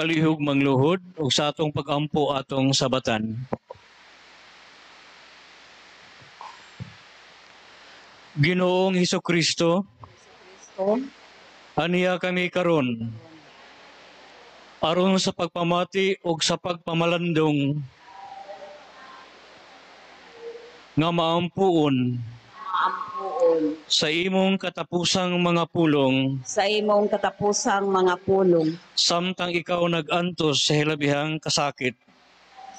Palihog mangluhod ug sa atong pagampo atong sabatan. Ginoong Hesukristo, aniya kami karon aron sa pagpamati ug sa pagpamalandong nga maampuon sa imong katapusang mga pulong, sa imong katapusang mga pulong, samtang ikaw nag-antos sa hilabihang kasakit,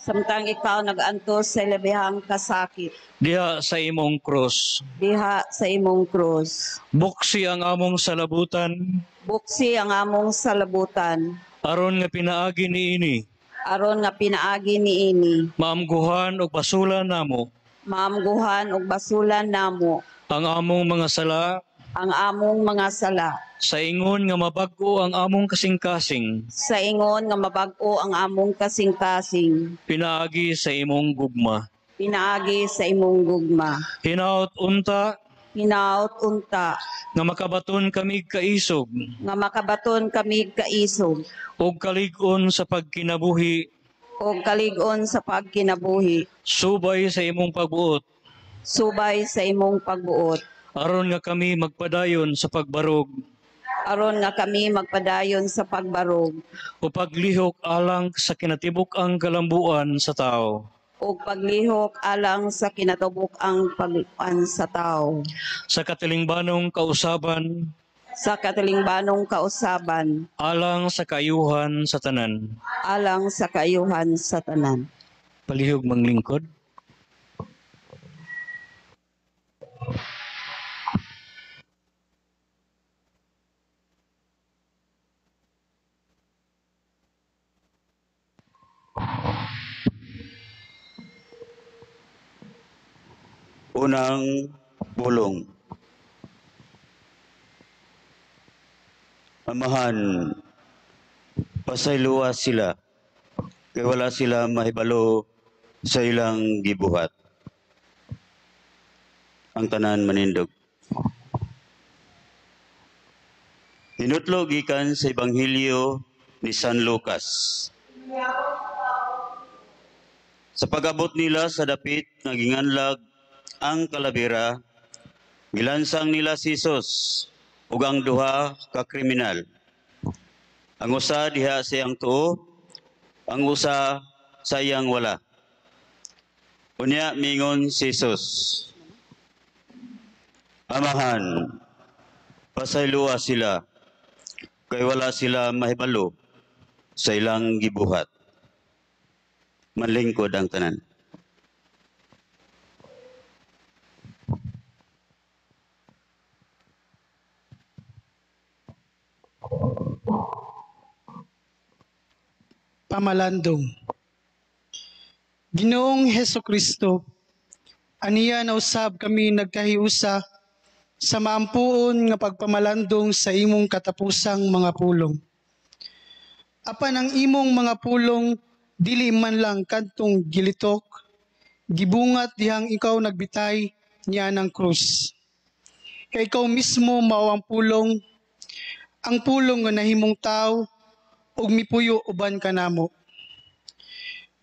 samtang ikaw nag-antos sa hilabihang kasakit, diha sa imong krus, diha sa imong krus. Buksi ang among salabutan, buksi ang among salabutan, aron nga pinaagi niini, aron nga pinaagi niini, maamguhan og basulan namo, maamguhan og basulan namo, ang among mga sala, ang among mga sala, sa ingon nga mabag-o ang among kasing-kasing, sa ingon nga mabag-o ang among kasing-kasing, pinaagi sa imong gugma. Pinaagi sa imong gugma. Hinaot unta, hinaot unta, nga makabaton kami kaisog, nga makabaton kami kaisog, ug kalig-on sa pagkinabuhi, ug kalig-on sa pagkinabuhi, subay sa imong pagbuot, subay sa imong pagbuot, aron nga kami magpadayon sa pagbarog, aron nga kami magpadayon sa pagbarog, o paglihok alang sa kinatibuk-ang kalambuan sa tao, ug paglihok alang sa kinatibuk-ang pagluan sa tao, sa katilingbanong kausaban, sa katilingbanong kausaban, alang sa kaayuhan sa tanan, alang sa kaayuhan sa tanan. Palihog manglingkod. Unang pulong. Amahan, pasayloa sila, kay wala sila mahibalo sa ilang gibuhat. Ang tanan manindog. Hinutlo gikan sa Ebanghelyo ni San Lucas. Sa pag-abot nila sa dapit nga ginganlag ang kalabera, gilansang nila si Jesus ug ang duha ka kriminal. Ang usa diha sa iyang tuo, ang usa sa iyang wala. Unya mingon si Jesus, Amahan, pasayloa sila, kay wala sila mahibalo sa ilang gibuhat. Manlingkod ang tanan. Pamalandong. Ginoong Hesukristo, aniya na usab kami nagkahiusa sa maampuon nga pagpamalandong sa imong katapusang mga pulong. Apan ang imong mga pulong dili man lang kadtong gilitok, gibungat dihang ikaw nagbitay niya ng krus. Kay ikaw mismo mao ang pulong nga nahimong tao ug mipuyo uban kanamo.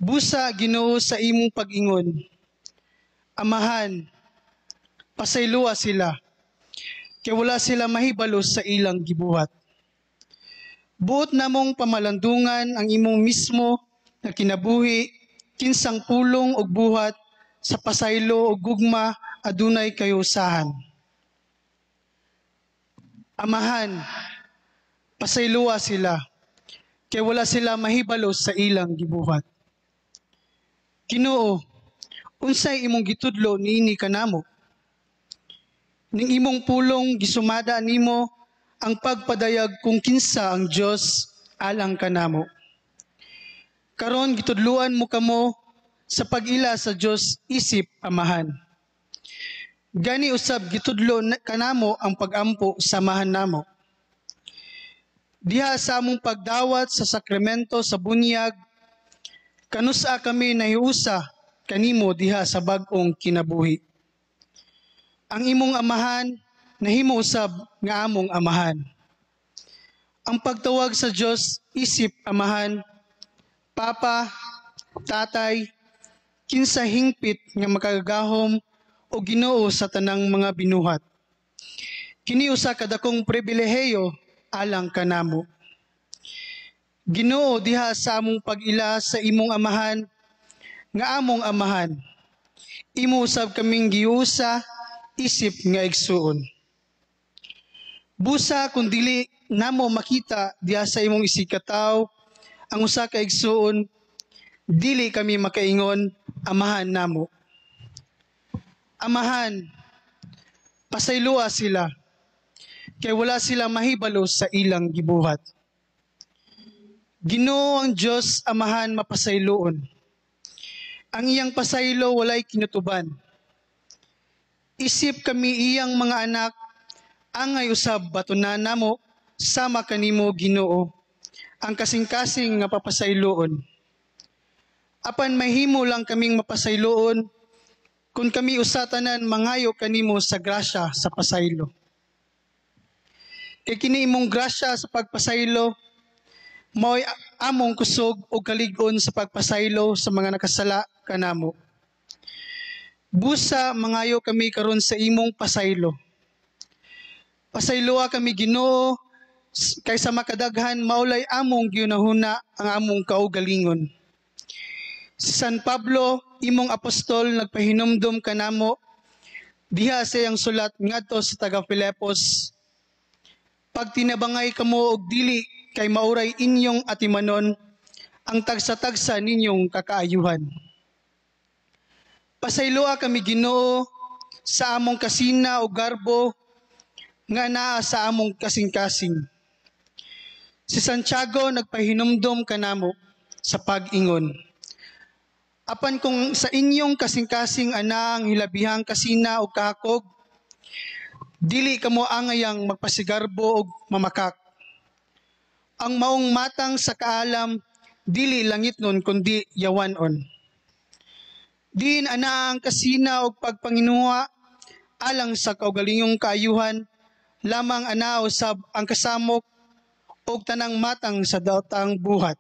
Busa Ginoo sa imong pag-ingon. Amahan, pasayloa sila, kay wala sila mahibalo sa ilang gibuhat. Buot namong pamalandungan ang imong mismo na kinabuhi, kinsang pulong og buhat sa pasaylo og gugma adunay kayusahan. Amahan, pasayloa sila, kay wala sila mahibalo sa ilang gibuhat. Ginoo, unsay imong gitudlo niini kanamo? Ning imong pulong gisumada nimo ang pagpadayag kung kinsa ang Dios alang kanamo. Karon gitudluan mo kamo sa pag-ila sa Dios isip Amahan. Gani usab gitudlo kanamo ang pagampo sa amahan namo. Diha sa among pagdawat sa sakramento sa bunyag, kanusa kami nahiusa kanimo diha sa bag-ong kinabuhi. Ang imong amahan nahimo usab nga among amahan. Ang pagtawag sa Dios isip Amahan, Papa, Tatay, kinsa hingpit nga makagagahom o Ginoo sa tanang mga binuhat. Kini usa ka dakong pribilehiyo alang kanamo. Ginoo, diha sa among pag-ila sa imong Amahan, nga among Amahan, imo usab kaming giusa isip nga igsuon. Busa kung dili namo makita diha sa imong isigkatawo ang usa ka igsuon, dili kami makaingon Amahan namo. Amahan, pasayloa sila, kay wala sila mahibalo sa ilang gibuhat. Ginoo ang Dios Amahan mapasayloon. Ang iyang pasaylo walay kinutuban. Isip kami iyang mga anak, angay usab batunan namo sama kanimo Ginoo ang kasing-kasing nga papasayloon. Apan mahimo lang kaming mapasayloon kung kami usa tanan mangayo kanimo sa grasya sa pasaylo. Kay kini imong grasya sa pagpasaylo mao'y among kusog o kalig-on sa pagpasaylo sa mga nakasala kanamo. Busa mangayo kami karon sa imong pasaylo. Pasayloa kami Ginoo, kaysa makadaghan maulay among giunahuna ang among kaugalingon. Si San Pablo, imong apostol, nagpahinumdom kanamo diha sa iyang sulat ngadto sa taga Filipos. Pagtinabangay kamo og dili kay mauray inyong atimanon ang tagsa-tagsa ninyong kakaayuhan. Pasayloa kami Ginoo sa among kasina o garbo nga naa sa among kasing-kasing. Si Santiago nagpahinumdom kanamo sa pag-ingon. Apan kung sa inyong kasing-kasing ana ang hilabihang kasina o kahakog, dili kamo angayang magpasigarbo og mamakak. Ang maong matang sa kaalam, dili langit nun kundi yawanon. Diin ana ang kasina og pagpanginuha alang sa kaugalingong kaayuhan, lamang ana usab ang kasamok og tanang matang sa daotang buhat.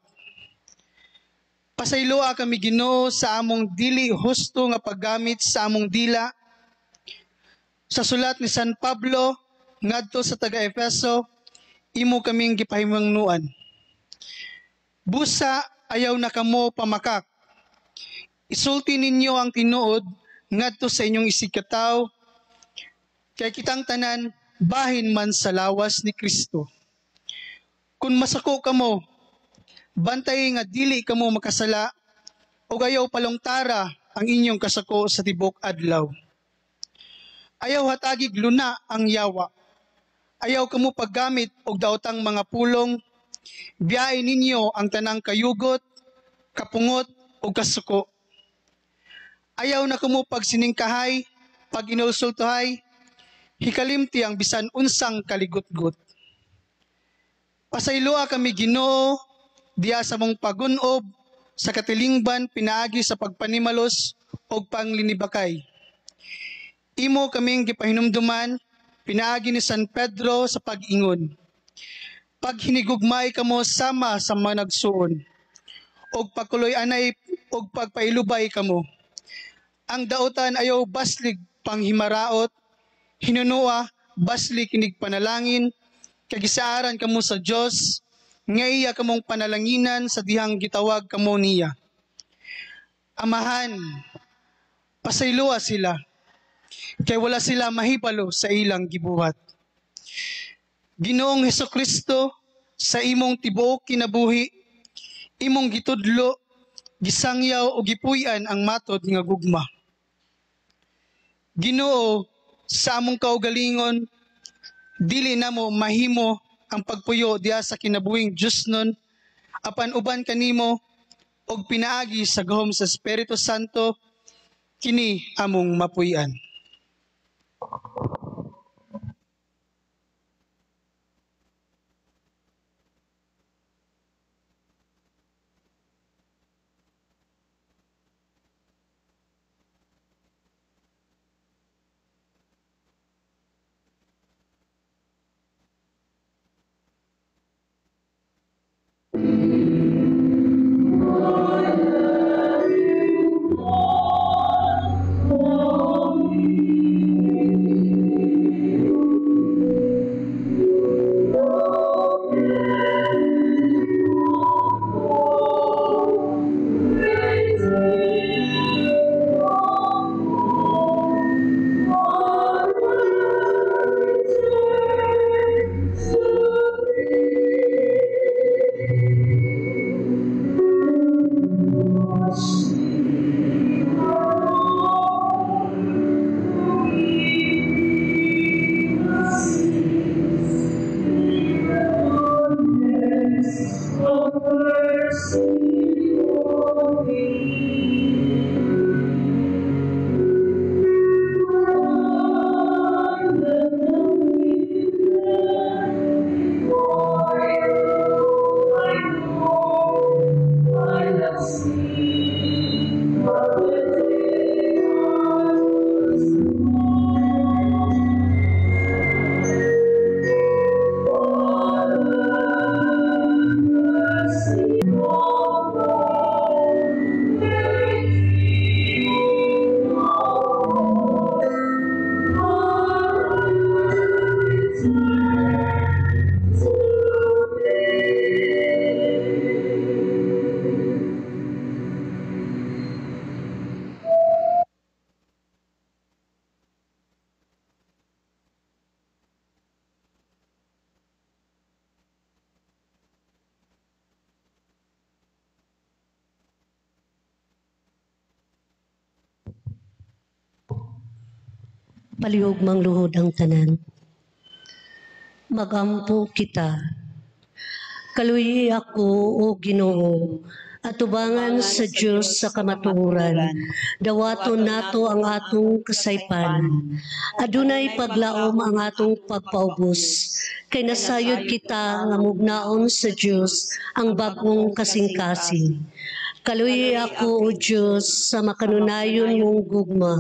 Pasayloa kami Ginoo sa among dili husto nga paggamit sa among dila. Sa sulat ni San Pablo ngadto sa taga Efeso, imo kaming gipahimangnuan. Busa ayaw na kamo pamakak. Isulti ninyo ang tinuod ngadto sa inyong isigkatawo, kay kitang tanan bahin man sa lawas ni Kristo. Kung masako kamo, bantay nga dili kamo makasala ug ayaw palungtara ang inyong kasako sa tibok adlaw. Ayaw hatagig luna ang yawa. Ayaw kamo paggamit og daotang mga pulong. Biyae ninyo ang tanang kayugot, kapungot ug kasuko. Ayaw na kamo pagsiningkahay, pag-inulsultuhay, hikalimti ang bisan unsang kaligutgut. Pasayloa kami Ginoo diya sa mong pagunob sa katilingban pinaagi sa pagpanimalos og panglinibakay. Imo kaming gipahinumduman pinaagi ni San Pedro sa pag-ingon. Paghinigugmay kamo sama sa mga nagsuon, og pagkuloy anay og pagpailubay kamo. Ang daotan ayaw baslig panghimaraot, hinunua baslig kinig panalangin, kagisaaran kamo sa Dios, nga iya kamong panalanginan sa dihang gitawag kamo niya. Amahan, pasayloa sila, kay wala sila mahibalo sa ilang gibuhat. Ginoong Hesukristo, sa imong tibuok kinabuhi, imong gitudlo, gisangyaw o gipuy-an ang matod nga gugma. Ginoo, sa among kaugalingon, dili namo mahimo ang pagpuyo diha sa kinabuhing Dios nun, apan uban kanimo og pinaagi sa gahom sa Espiritu Santo, kini among mapuy-an. Palihog mangluhod ang tanan. Magampo kita. Kaluyi ako, o Ginoo, atubangan sa Dios sa kamatuoran. Dawaton nato ang atong kasaypanan. Adunay paglaom ang atong pagpaubos. Kay nasayod kita nga mugnaon sa Dios ang bag-ong kasing-kasing. Kaluyi ako, o Dios, sa makanunayon mong gugma.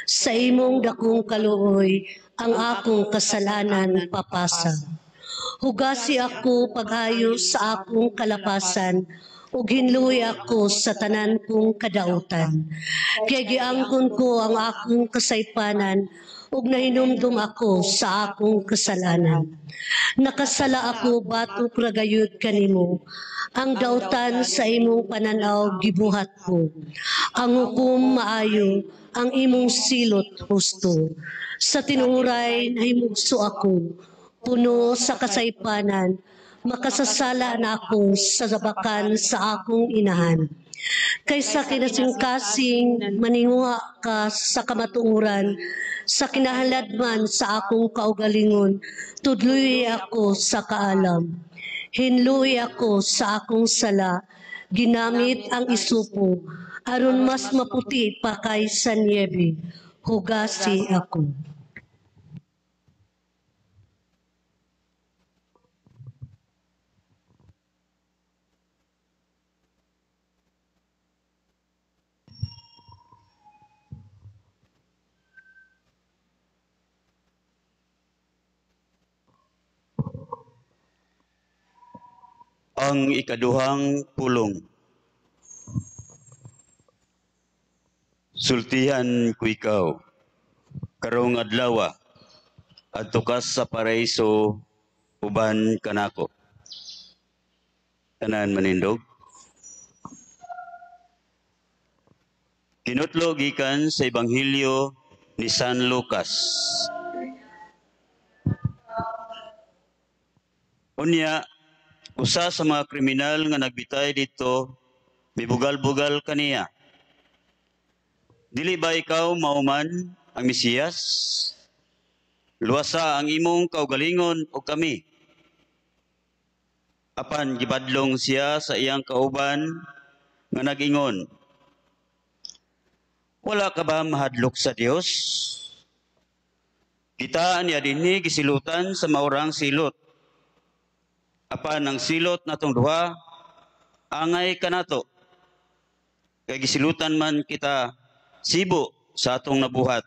Sa imong dakong kaluoy, ang akong kasalanan papasa. Hugasi ako pag-ayo sa akong kalapasan, ug hinluy ako sa tanan kong kadautan. Kay giangkon ko ang akong kasaypanan, ug nahinumdum ako sa akong kasalanan. Nakasala ako batok ra gayud kanimo. Ang dautan sa imong pananaw gibuhat ko. Ang hukom maayo, ang imong silot husto. Sa tinuoray nahimugso ako, puno sa kasaypanan, makasasala na ako sa sabakan sa akong inahan. Kaysa kinasingkasing maninguha ka sa kamatuoran, sa kinahaladman sa akong kaugalingon, tudloy ako sa kaalam. Hinluy ako sa akong sala, ginamit ang isupo, aron mas maputi pa kaysa niyebe, hugasi ako. Ang ikaduhang pulong. Sultihan ko ikaw, karong adlawa, adto ka sa paraiso, uban kanako. Tanan manindog. Kinutlo gikan sa Ebanghelyo ni San Lucas. Unya, usa sa mga kriminal nga nagbitay dito, mibugal-bugal kaniya. Dili ba ikaw mauman ang Mesiyas? Luwasa ang imong kaugalingon o kami. Apan gibadlong siya sa iyang kauban nga nag-ingon, wala ka ba mahadlok sa Dios? Kita niya dinhi gisilutan sa maurang silot. Apan ang silot natong duha, angay kanato. Kay gisilutan man kita sibo sa atong nabuhat.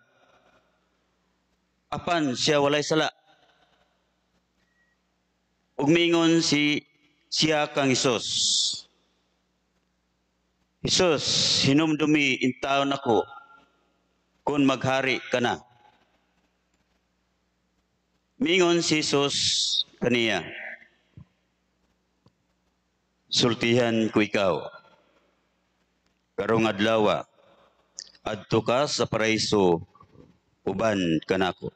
Apan siya walay sala. Ug miingon si siya kang Hesus. Hesus, hinumdumi intaon ako kung maghari ka na. Miingon si Hesus kaniya, sultihan ko ikaw, karong adlawa, adto ka sa paraiso, uban kanako.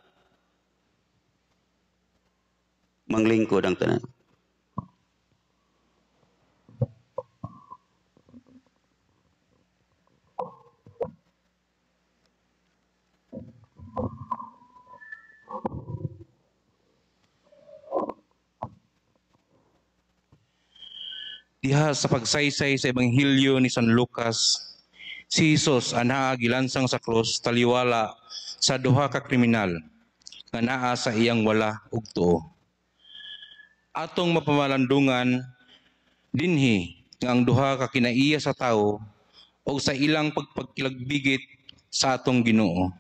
Manglingkod ang tanan. Diha sa pagsaysay sa Ebanghelyo ni San Lucas, si Hesus anaa gilansang sa krus taliwala sa duha ka kriminal nga naa sa iyang wala ug tuo. Atong mapamalandungan dinhi nga ang duha ka kinaiya sa tawo og sa ilang pagpagkilagbigit sa atong Ginoo.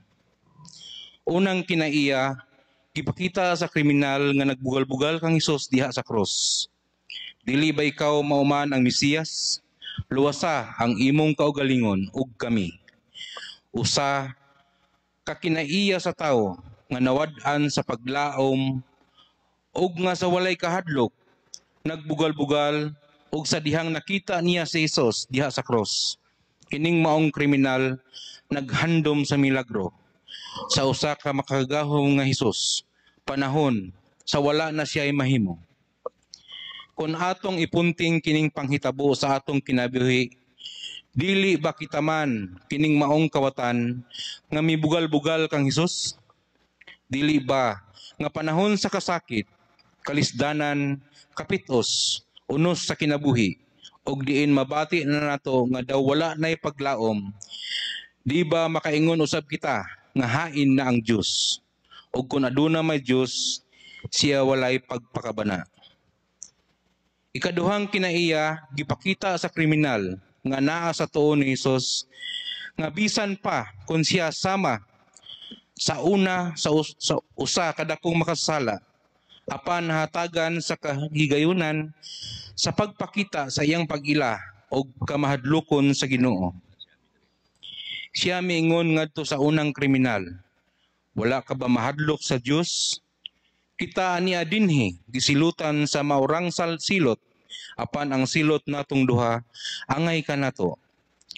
Unang kinaiya gipakita sa kriminal nga nagbugal-bugal kang Hesus diha sa krus. Dili ba ikaw mauman ang Mesiyas? Luwasa ang imong kaugalingon ug kami. Usa ka kinaiya sa tawo nga nawad-an sa paglaom ug nga sa walay kahadlok nagbugal-bugal ug sa dihang nakita niya si Hesus diha sa krus. Kining maong kriminal naghandom sa milagro sa usa ka makagagahom nga Hesus panahon sa wala na siya mahimo. Kung atong ipunting kining panghitabo sa atong kinabuhi, dili ba kita man kining maong kawatan nga mibugal-bugal kang Hesus? Dili ba nga panahon sa kasakit, kalisdanan, kapitos, unos sa kinabuhi, og diin mabati na nato nga daw wala na'y paglaom, di ba makaingon usab kita nga hain na ang Dios? Og kung aduna may Dios, siya walay pagpakabana. Ikaduhang kinaiya gipakita sa kriminal nga naa sa tuo ni Hesus nga bisan pa kung siya sama sa una sa usa ka dakong makasasala, apan nahatagan sa kahigayunan sa pagpakita sa iyang pag-ila og kamahadlokon sa Ginoo. Siya miingon ngadto sa unang kriminal, "Wala ka ba mahadlok sa Dios? Kita ania dinhi gisilutan sa maurang sal silot, apan ang silot natong duha angay kanato,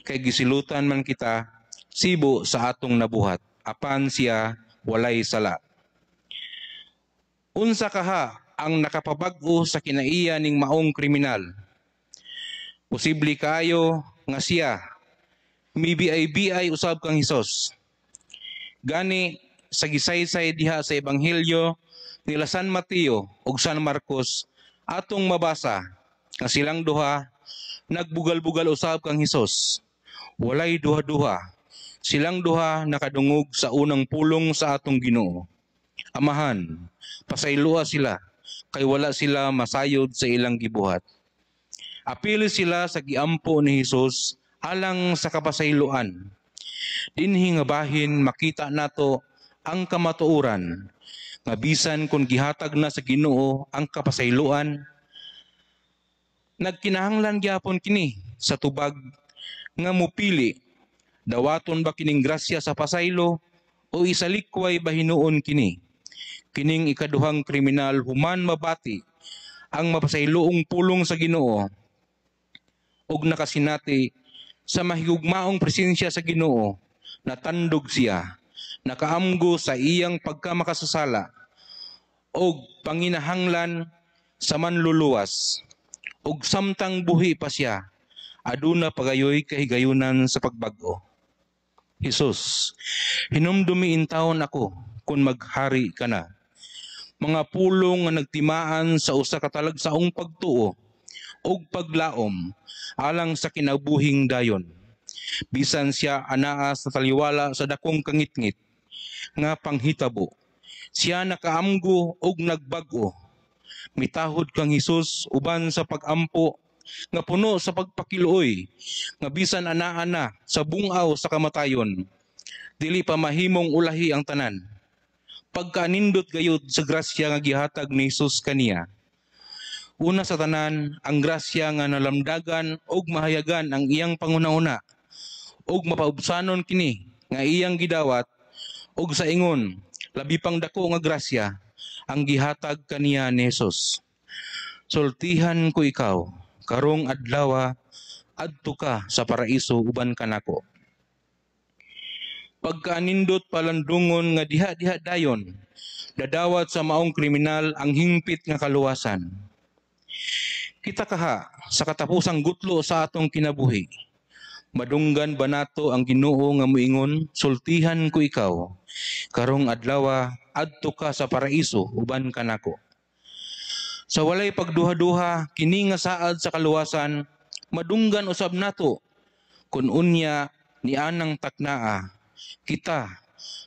kay gisilutan man kita sibo sa atong nabuhat, apan siya walay sala." Unsa kaha ang nakapabag-o sa kinaiya ning maong kriminal? Posible kaayo nga siya mibiay-biay usab kang Hesus. Gani sa gisaysay diha sa Ebanghelyo nila San Mateo ug San Marcos, atong mabasa nga silang duha nagbugal-bugal usab kang Hesus. Walay duha-duha. Silang duha nakadungog sa unang pulong sa atong Ginoo: "Amahan, pasayloa sila kay wala sila masayod sa ilang gibuhat." Apil sila sa giampo ni Hesus alang sa kapasayloan. Dinhi nga bahin makita nato ang kamatuoran nga bisan kung gihatag na sa Ginoo ang kapasayloan, nagkinahanglan gyapon kini sa tubag nga mupili: dawaton ba kining grasya sa pasaylo o isalikway ba hinuon kini? Kining ikaduhang kriminal, human mabati ang mapasayloong pulong sa Ginoo ug nakasinati sa mahigugmaong presensya sa Ginoo, natandog siya, nakaamgo sa iyang pagkamakasasala og panginahanglan sa manluluwas. Ug samtang buhi pa siya, aduna pagayoy kahigayunan sa pagbag-o. "Hesus, hinumdumi intawon ako kung maghari ka na." Mga pulong nga nagtimaan sa usa ka talagsaong pagtuo ug paglaom alang sa kinabuhing dayon. Bisan siya anaa sa taliwala sa dakong kangitngit nga panghitabo, siya nakaamgo og nagbag-o. Mitahod kang Hesus uban sa pagampo nga puno sa pagpakiluoy nga bisan anaa na sa bungaw sa kamatayon, dili pa mahimong ulahi ang tanan. Pagkaanindot gayud sa grasya nga gihatag ni Hesus kaniya. Una sa tanan, ang grasya nga nalamdagan og mahayagan ang iyang panghuna-huna ug mapaubsanon kini nga iyang gidawat, ug sa ingon labi pang dako nga grasya ang gihatag kaniya ni Hesus: "Sultihan ko ikaw, karong adlawa adto ka sa paraiso uban kanako." Pagkaanindot palandungon nga diha-diha dayon dadawat sa maong kriminal ang hingpit nga kaluwasan. Kita kaha sa katapusang gutlo sa atong kinabuhi, madunggan ba nato ang Ginoo nga moingon, "Sultihan ko ikaw, karong adlawa adto ka sa paraiso uban kanako"? Sa walay pagduha-duha, kini nga saad sa kaluwasan madunggan usab nato kun unya ni anang taknaa kita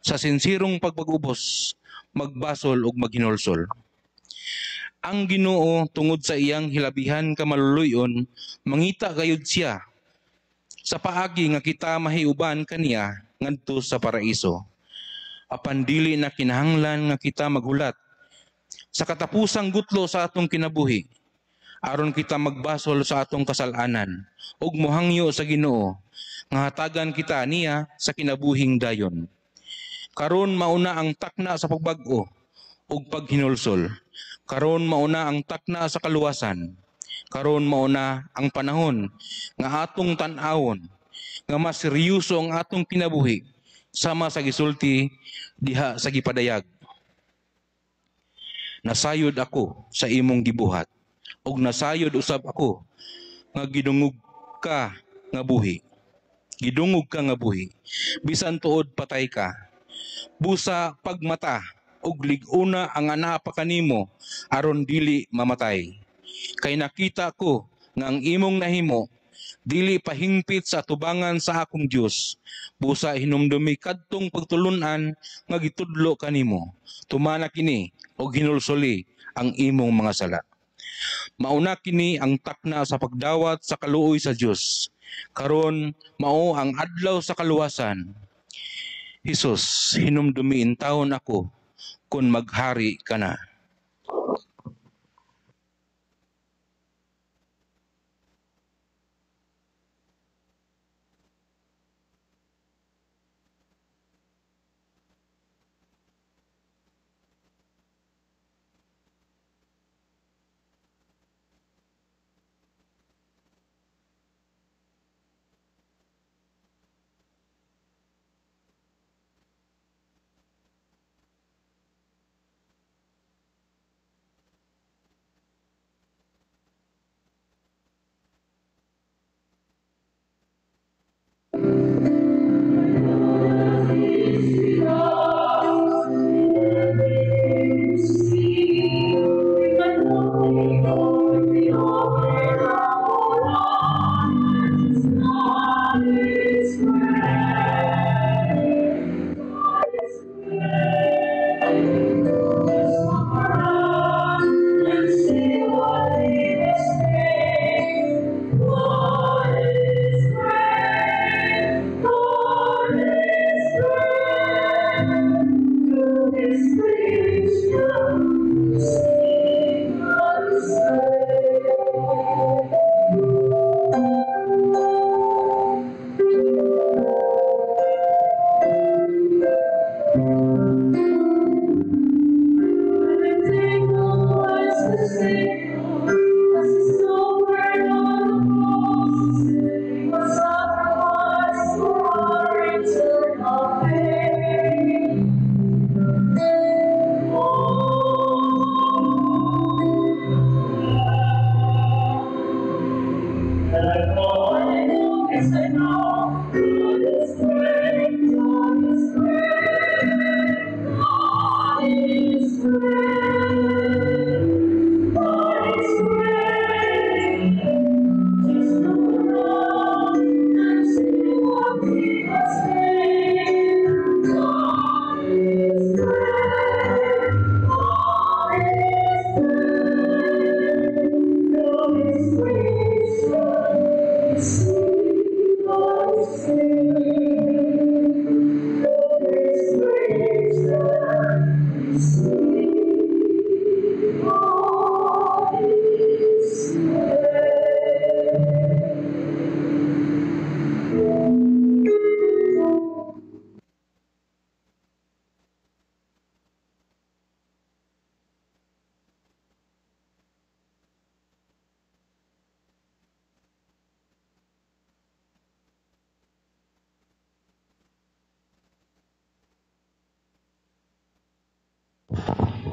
sa sinsirong pagpag-ubos magbasol ug maghinulsol. Ang Ginoo, tungod sa iyang hilabihan ka maluluy-on, mangita gayud siya sa paagi nga kita mahiuban kaniya ngadto sa paraiso. Apan dili na kinahanglan nga kita maghulat sa katapusang gutlo sa atong kinabuhi aron kita magbasol sa atong kasalanan ug mohangyo sa Ginoo nga hatagan kita niya sa kinabuhing dayon. Karon mauna ang takna sa pagbag-o ug paghinulsol. Karon mauna ang takna sa kaluwasan. Karon mauna ang panahon nga atong tan-awon nga mas seryoso ang atong kinabuhi sama sa gisulti diha sa gipadayag: "Nasayod ako sa imong gibuhat ug nasayod usab ako nga gidungog ka nga buhi. Gidungog ka nga buhi. Bisan tuod patay ka. Busa pagmata ug lig-una ang anaa pa kanimo aron dili mamatay. Kay nakita ko nga ang imong nahimo dili pahingpit sa atubangan sa akong Dios. Busa hinumdumi kadtong pagtulun-an nga gitudlo kanimo. Tumana kini og hinulsuli ang imong mga sala. Mauna kini ang takna sa pagdawat sa kaluoy sa Dios. Karon mao ang adlaw sa kaluwasan. Hesus, hinumdumi intawon ako kun maghari ka na.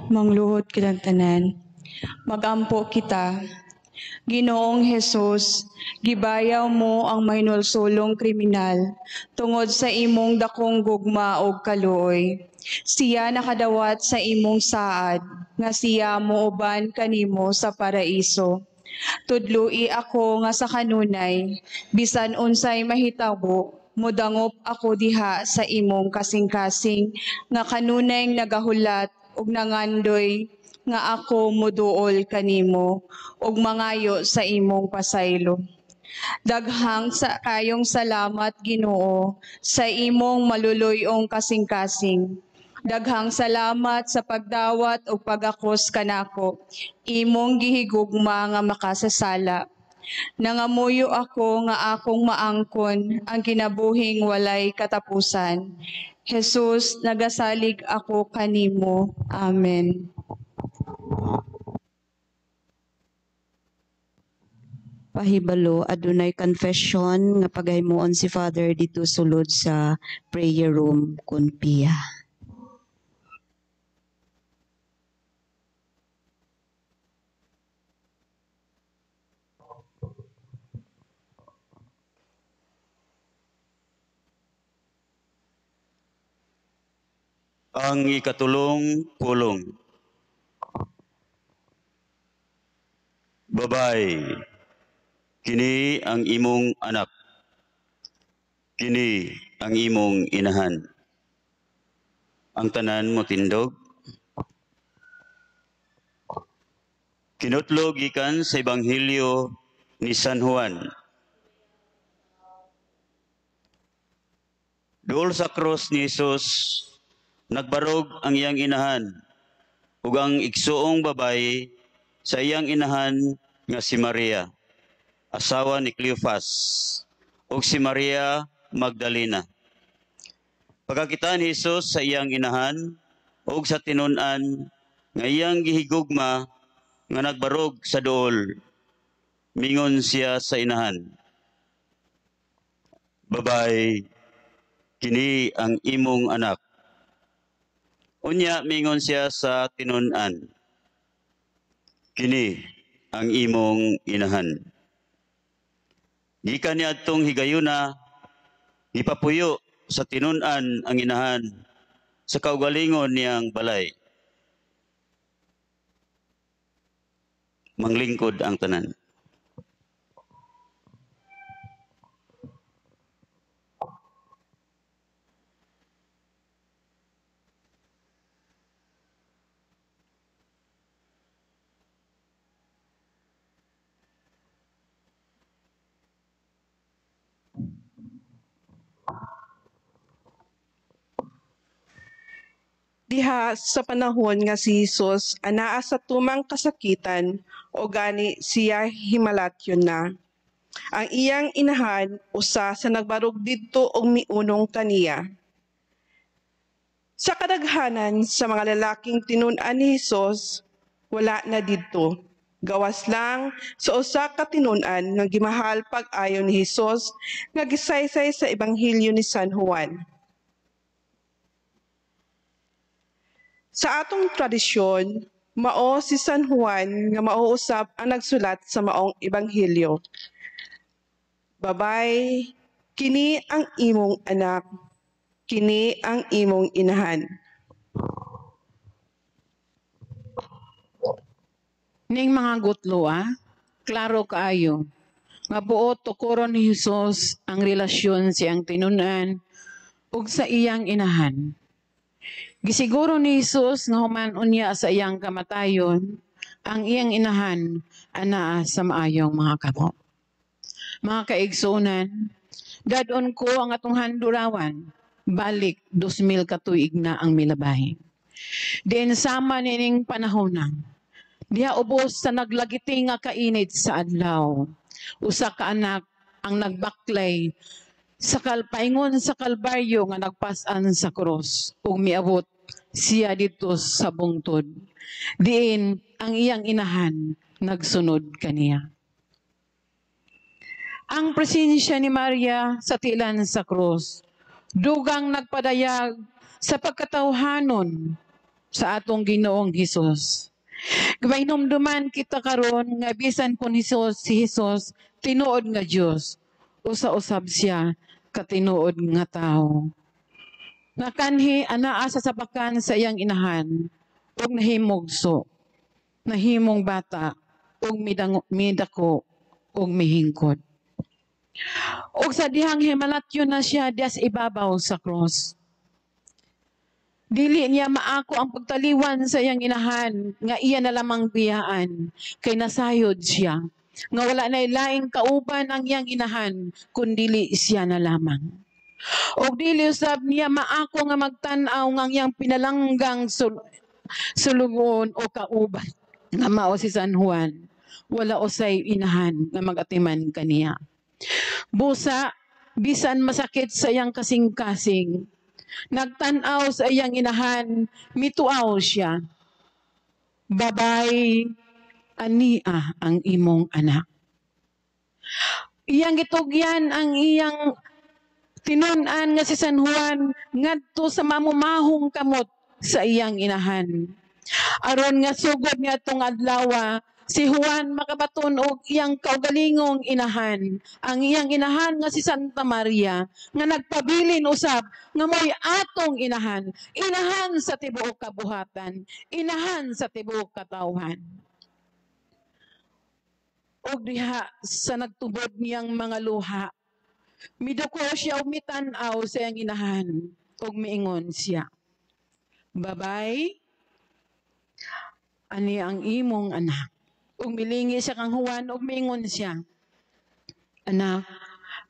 Mangluhod kitang tanan. Magampo kita. Ginoong Hesus, gibayaw mo ang mahinulsulong kriminal tungod sa imong dakong gugma og kaluoy. Siya nakadawat sa imong saad nga siya mooban kanimo sa paraiso. Tudloi ako nga sa kanunay, bisan unsay mahitabo, modangop ako diha sa imong kasing-kasing nga kanunay nagahulat ug nangandoy nga ako moduol kanimo ug mangayo sa imong pasaylo. Daghang sa kayong salamat Ginoo sa imong maluluy-ong kasing-kasing. Daghang salamat sa pagdawat ug pagakos kanako, imong gihigugma nga makasasala. Nangamuyo ako nga akong maangkon ang kinabuhing walay katapusan. Jesus, nagasalig ako kanimo. Amen. Pahibalo, adunay confession nga pagahimuon si Father dito sulod sa prayer room kun piya. Ang ikatulong pulong. Babay, kini ang imong anak. Kini ang imong inahan. Ang tanan mo tindog. Kinutlo gikan sa Ebanghelyo ni San Juan. Duol sa krus ni Jesus, nagbarog ang iyang inahan ug ang igsuong babayi sa iyang inahan nga si Maria, asawa ni Cleophas, ug si Maria Magdalena. Pagkakita ni Jesus sa iyang inahan ug sa tinun-an nga iyang gihigugma nga nagbarog sa duol, mingon siya sa inahan, "Babay, kini ang imong anak." Unya mingon siya sa tinun-an, "Kini ang imong inahan." Gikan niadtong higayuna, gipapuyo sa tinun-an ang inahan sa kaugalingon niyang balay. Manglingkod ang tanan. Diha sa panahon nga si Hesus anaa sa tumang kasakitan o gani siya himalatyon na. Ang iyang inahan usa sa nagbarog didto og miunong kaniya. Sa kadaghanan sa mga lalaking tinun-an ni Hesus wala na didto. Gawas lang sa usa ka tinun-an nga gimahal pag-ayo ni Hesus nga gisaysay sa Ebanghelyo ni San Juan. Sa atong tradisyon, mao si San Juan nga mauusab ang nagsulat sa maong ebanghelyo. Babay, kini ang imong anak, kini ang imong inahan. Ning mga gutlo, klaro kaayo nga buot tukoron ni Hesus ang relasyon siyang tinun-an ug sa iyang inahan. Gisiguro ni Hesus nga human unya sa iyang kamatayon, ang iyang inahan anaa sa maayong mga kamot. Mga kaigsunan, dadon ko ang atong handurawan, balik 2000 katuig na ang milabay. Diin sama nining panahona, diha ubos sa naglagiti nga kainit sa adlaw. Usa ka anak ang nagbaklay sa kalpaingon sa Kalbaryo nga nagpasan sa krus ug miabot siya didto sa bungtod. Diin ang iyang inahan nagsunod kaniya. Ang presensya ni Maria sa tilan sa krus dugang nagpadayag sa pagkatawhanon sa atong Ginoong Hesus. Gpahinumduman kita karon nga bisan kun Hesus si Hesus tinuod nga Dios, usa-usab siya katinuod nga tawo. Nakanhi anaa sa sabakan sa iyang inahan ug nahimugso, nahimong bata ug midako ug mihingkod. Ug sa dihang himalatyon na siya diya sa ibabaw sa cross. Dili niya maako ang pagtaliwan sa iyang inahan nga iya na lamang biyaan kay nasayod siya nga wala na laing kauban ang iyang inahan kundili siya na lamang. Og dili usab niya maako nga magtan-aw nga ang iyang pinalanggang sulugon o kauban nga mao si San Juan, wala usay inahan nga magatiman kaniya. Busa bisan masakit sa iyang kasing-kasing, nagtan-aw sa iyang inahan, mituaw siya. Babay, ania ang imong anak. Iyang gitugyan ang iyang tinun-an nga si San Juan ngadto sa mamumahong kamot sa iyang inahan. Aron nga sugod niya tong adlawa, Si Juan makabaton og iyang kaugalingong inahan. Ang iyang inahan nga si Santa Maria nga nagpabilin usab nga mo'y atong inahan. Inahan sa tibuok kabuhatan, inahan sa tibuok katawhan. Og diha sa nagtubod niyang mga luha, miduko siya og mitan-aw sa iyang inahan ug miingon siya, "Babay, ani ang imong anak." Ug milingi siya kang Juan ug miingon siya, "Anak,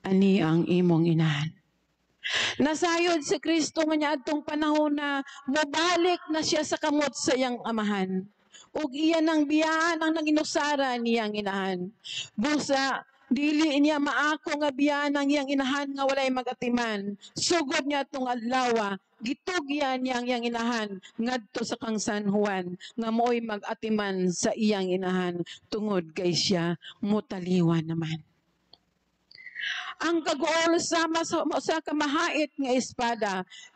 ani ang imong inahan." Nasayod si Kristo nga niadtong panahon na mobalik na siya sa kamot sa iyang amahan. Ug iya nang biyaan ang nanginusara niyang inahan. Busa, dili niya maako nga biyaan ang iyang inahan nga walay magatiman. Sugod niya tong adlaw, gitugyan niya ang iyang inahan ngadto sa kang San Juan nga mo'y mag-atiman sa iyang inahan tungod kay siya mutaliwan naman. Ang kaguol sama sa kamahait nga espada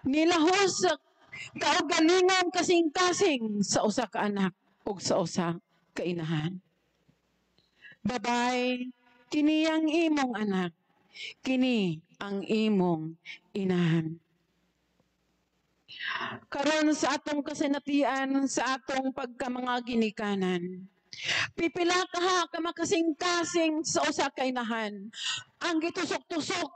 nilahos sa kaugalingon kasing-kasing sa usa ka anak ug sa usa ka inahan. "Babay, kini ang imong anak, kini ang imong inahan." Karon sa atong kasinatian, sa atong pagkamanga ginikanan, pipila kaha ka makasing-kasing sa usa ka inahan ang gitusok-tusok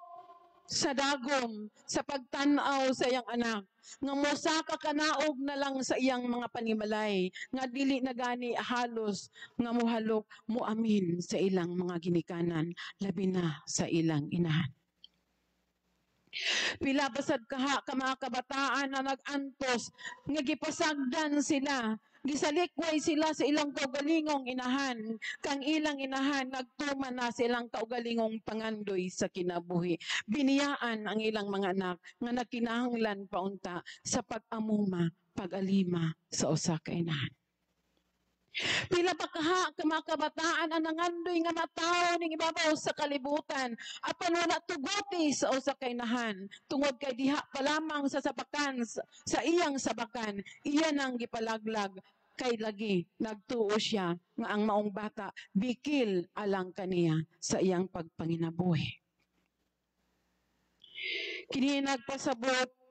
sa dagom sa pagtan-aw sa iyang anak nga mosaka kanaog na lang sa iyang mga panimalay nga dili na gani halos nga mohalok moamin sa ilang mga ginikanan, labi na sa ilang inahan. Pila basad kaha ka mga kabataan na nag-antos nga gipasagdan sila, gisalikway sila sa ilang kaugalingong inahan, kang ilang inahan nagtuman na sa ilang kaugalingong pangandoy sa kinabuhi. Biniyaan ang ilang mga anak nga nagkinahanglan paunta sa pag-amuma, pag-alima sa usa ka inahan. Pila pa kaha ka mga kabataan ang nangandoy nga matawo ning ibabaw sa kalibutan apan wala tuguti sa usa ka inahan tungod kay diha pa lamang sa sabakan, sa iyang sabakan, iya nang gipalaglag kay lagi nagtuo siya nga ang maong bata bikil alang kaniya sa iyang pagpanginabuhi. Kini nagpasabot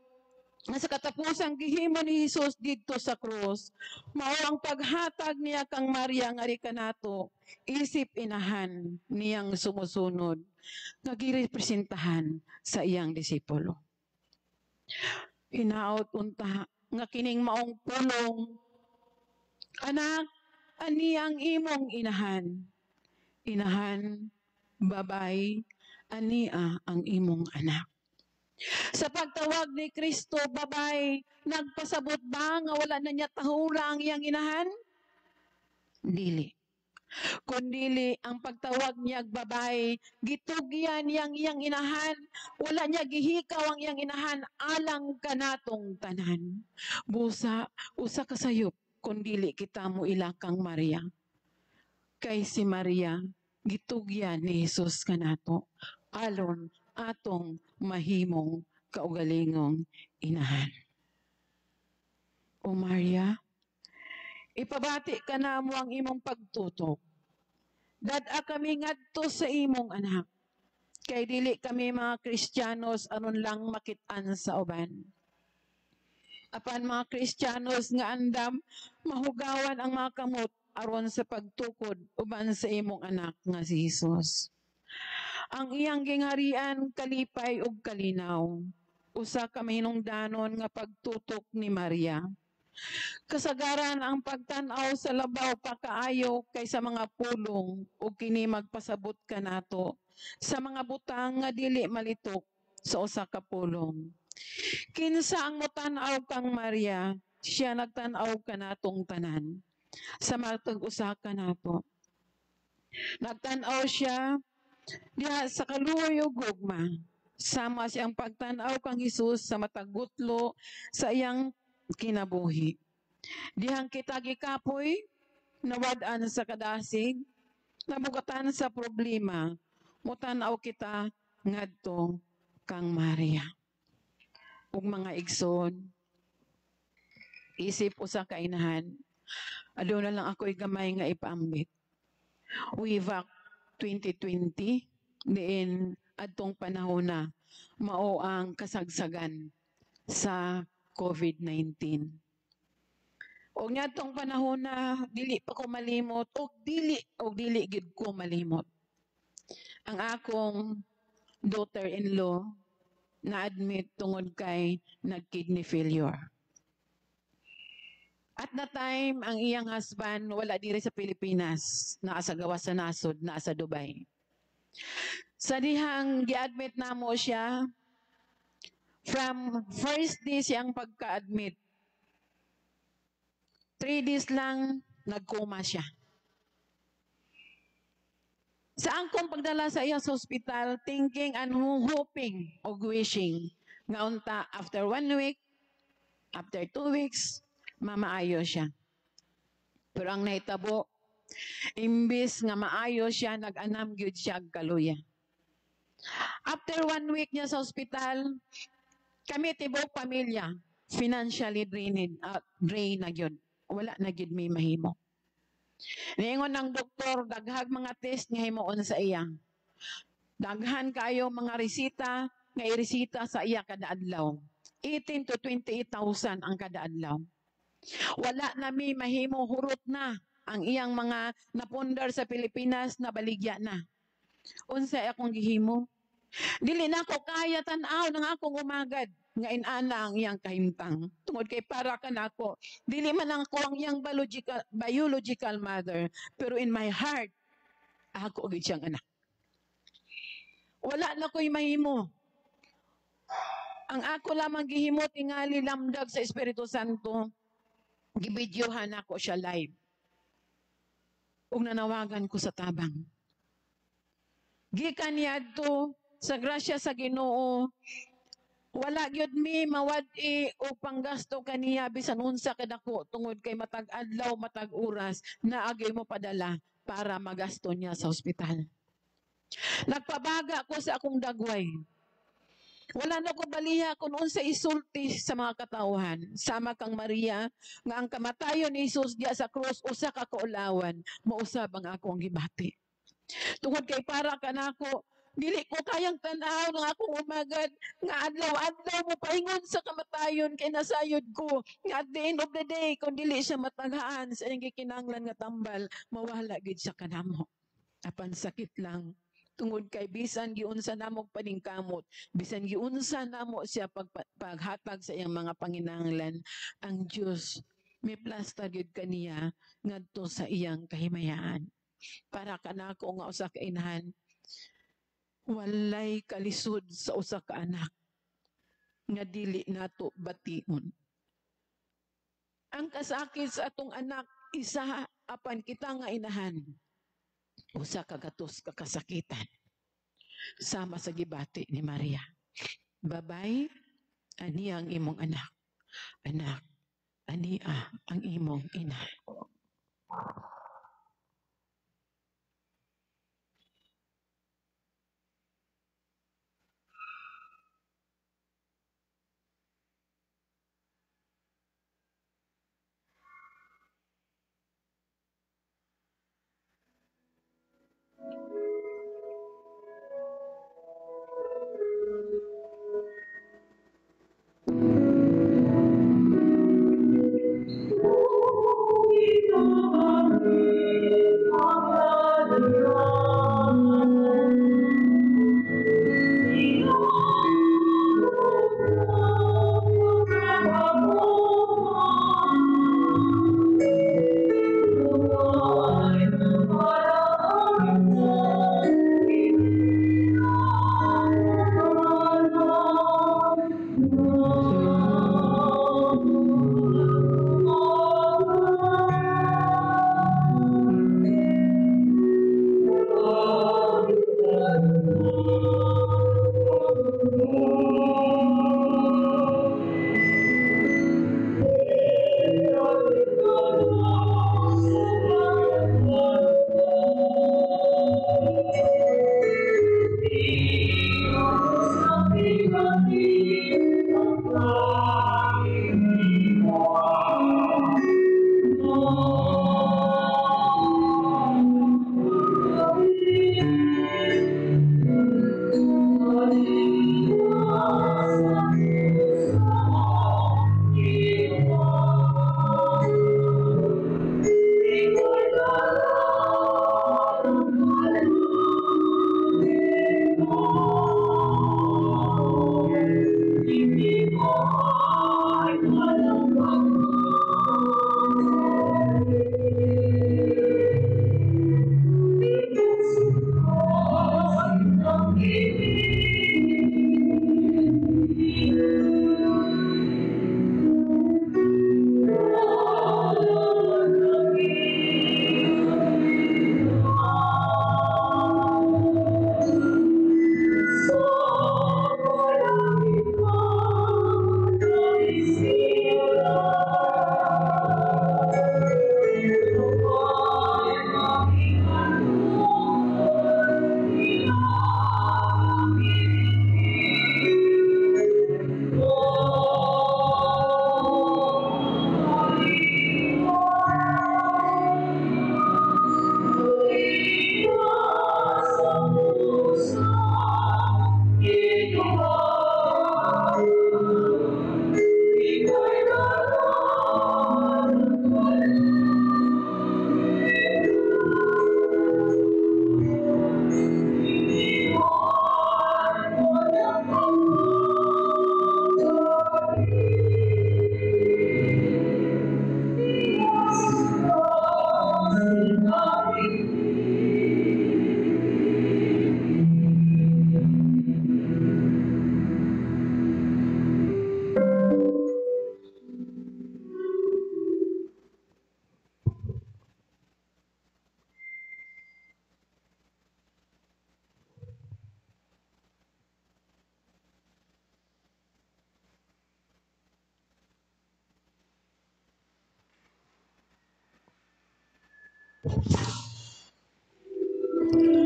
nga sa katapusang gihimo ni Hesus didto sa krus, mao ang paghatag niya kang Maria nga ari kanato isip inahan niyang sumusunod nga girepresentahan sa iyang disipulo. Hinaot unta nga kining maong pulong, "Anak, ani ang imong inahan. Inahan, babay, ania ang imong anak." Sa pagtawag ni Kristo, "Babay," nagpasabot ba nga wala na niya tahura ang iyang inahan? Dili. Kundili ang pagtawag niya "babay," gitugyan niyang iyang inahan, wala niya gihikaw ang iyang inahan alang kanatong tanan. Busa, usa ka sayop kung dili kita mo ilakang Maria. Kay si Maria, gitugyan ni Jesus kanato alon atong mahimong kaugalingong inahan. O Maria, ipabati ka na mo ang imong pagtutok. Dad-a kami ngadto sa imong anak. Kay dili kami mga Kristiyanos aron lang makit-an sa uban. Apan mga Kristiyanos nga andam mahugawan ang mga kamot aron sa pagtukod uban sa imong anak nga si Hesus. Ang iyang gingharian kalipay ug kalinaw. Usa ka mahinungdanon nga pagtutok ni Maria. Kasagaran ang pagtan-aw sa labaw pa kaayo kaysa mga pulong ug kini magpasabot kanato sa mga butang nga dili malitok sa usa ka pulong. Kinsa ang motan-aw kang Maria, siya nagtan-aw kanatong tanan sa matag usa kanato. Nagtan-aw siya diha sa kaluoy ug gugma. Sama siyang pagtan-aw kang Hesus sa matag gutlo sa iyang kinabuhi. Dihang kita gikapoy, nawad-an sa kadasig, nabugatan sa problema, mutan-aw kita ngadto kang Maria. Ug mga igsoon, isip usa ka inahan, aduna lang ako'y gamay nga ipaambit. Way back 2020, diin adtong panahon na mao ang kasagsagan sa COVID-19. Og niadtong panahon na dili pa ko malimot og dili gid ko malimot. Ang akong daughter-in-law na-admit tungod kay nag-kidney failure. At that time, ang iyang husband wala diri sa Pilipinas, naa sa gawas sa nasod, naa sa Dubai. Sa dihang gi-admit namo siya, from first day siyang pagka-admit, 3 days lang nagkoma siya. Sa angkong pagdala sa iya sa ospital, thinking and hoping o wishing, nga unta after 1 week, after 2 weeks, mamaayo siya. Pero ang nahitabo, imbis nga maayo siya, nag-anam gyud siya og kaluya. After 1 week niya sa ospital, kami tibok pamilya, financially drained, drain na gyud. Wala na gyud may mahimo. Niingon ng doktor, daghag mga test nga himuon sa iya. Daghan kayo mga resita nga iresita sa iya kada adlaw. 18 to 28,000 ang kada adlaw. Wala na mi mahimo, hurot na ang iyang mga napundar sa Pilipinas na baligya na. Unsa akong gihimo? Dili na ako kaya tan-aw ng akong umagad nga inana ang iyang kahimtang. Tungod kay para ka nako. Dili man ako ang iyang biological mother, pero in my heart, ako gid siyang anak. Wala na ko'y mahimo. Ang ako lamang gihimo tingali lamdag sa Espiritu Santo. Gibidyohan ako siya live. Ug nanawagan ko sa tabang. Gikan niadto sa grasya sa Ginoo, wala gyud mi mawad-i og panggasto kaniya bisan unsa kadako tungod kay matag adlaw matag oras naagay mo padala para magasto niya sa ospital. Nagpabaga ko sa akong dagway. Wala na ko baliha kung unsa isulti sa mga katawhan. Sama kang Maria nga ang kamatayon ni Jesus diya sa krus usa ka kaulawan, mausab ang akong gibati. Tungod kay para kanako, dili ko kayang tan-aw ng akong umagad nga adlaw-adlaw mo paingon sa kamatayon kay nasayod ko nga at the end of the day kung dili siya mataghaan sa iyang gikinahanglan nga tambal, mawala gid siya kanamo. Apan sakit lang tungod kay bisan giunsa namo paningkamot, bisan giunsa namo siya paghatag sa iyang mga panginahanglan, ang Dios may plasta gyud kaniya ngadto sa iyang kahimayaan. Para kanako nga usa ka inahan, walay kalisod sa usa ka anak nga dili nato bation. Ang kasakit sa atong anak isa apan kita nga inahan, usa ka gatos ka kasakitan. Sama sa gibati ni Maria. Babay, ani ang imong anak. Anak, ania ang imong ina.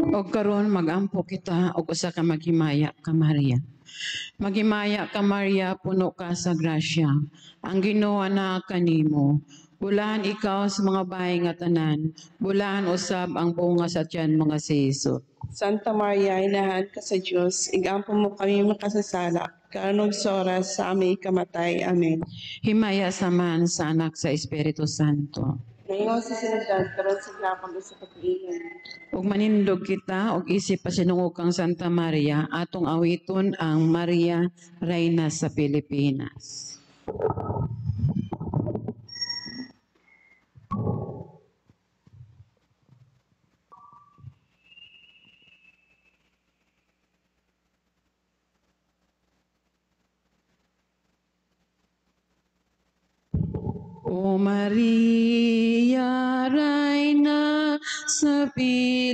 Og karon magampo kita og usa ka maghimaya ka Maria. Maghimaya ka Maria, puno ka sa grasya. Ang Ginoo naa kanimo. Bulahan ikaw sa mga bahay nga tanan. Bulahan usab ang bunga sa tiyan mga si Jesus. Santa Maria, inahan ka sa Dios, igampo mo kami makasasala, karon ug sa oras sa aming kamatay. Amen. Himaya sa man sa Anak sa Espiritu Santo. Ngayon sa sinagdan, karon sa gapang sa pag-iingan. Ug manindog kita og isip pasinungog kang Santa Maria, atong awiton ang Maria Reyna sa Pilipinas. O Maria, Reyna sa Pilipinas,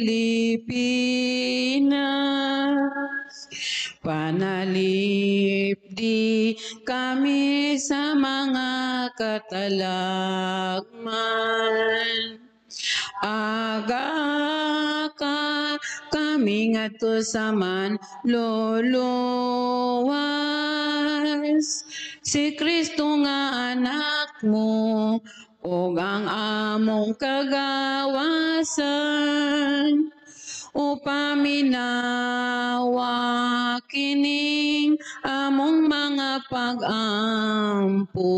panalipdi kami sa mga katalagman. Aga ka kami ngadto sa manluluwas. Si Kristo nga anak mo ug ang among kagawasan, upaminawa kining among mga pag-ampo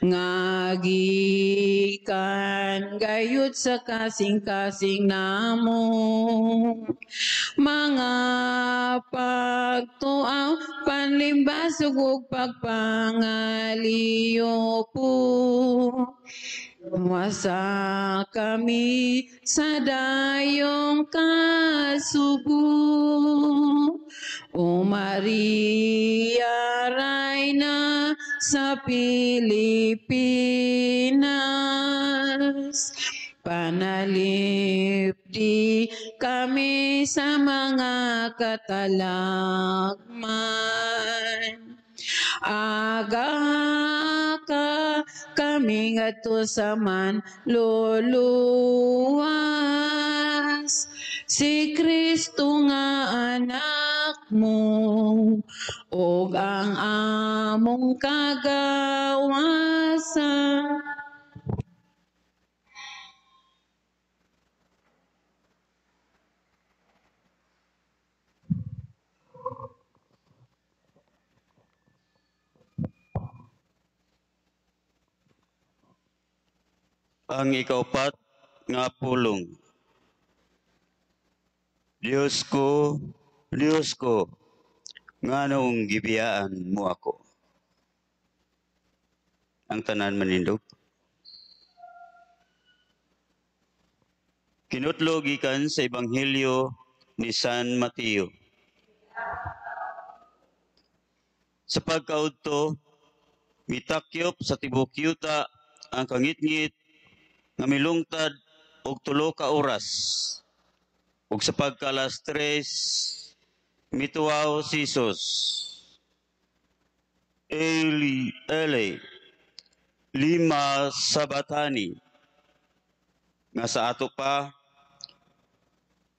nga gikan gayud sa kasing-kasing namo mga pagtuaw, panlimbasog ug pagpangaliyo po. Wasa kami sa dayong kasubo. O Maria, Reyna sa Pilipinas, panalipdi kami sa mga katalagman. Aga ka kami ngadto sa manluluwas. Si Kristo nga anak mo ug ang among kagawasan. Ang ikaupat nga pulong. Diyos ko, Diyos ko, nganong gibiyaan mo ako? Ang tanan manindog. Kinutlo gikan sa Ebanghelyo ni San Mateo. Sa pagkaudto, mitakyop sa tibuok yuta ang kangitngit nga milungtad og 3 ka oras. Ug sa pagka-alas 3, mituwaw si Jesus. Eli, Eli, lima sabatani. Nga sa ato pa,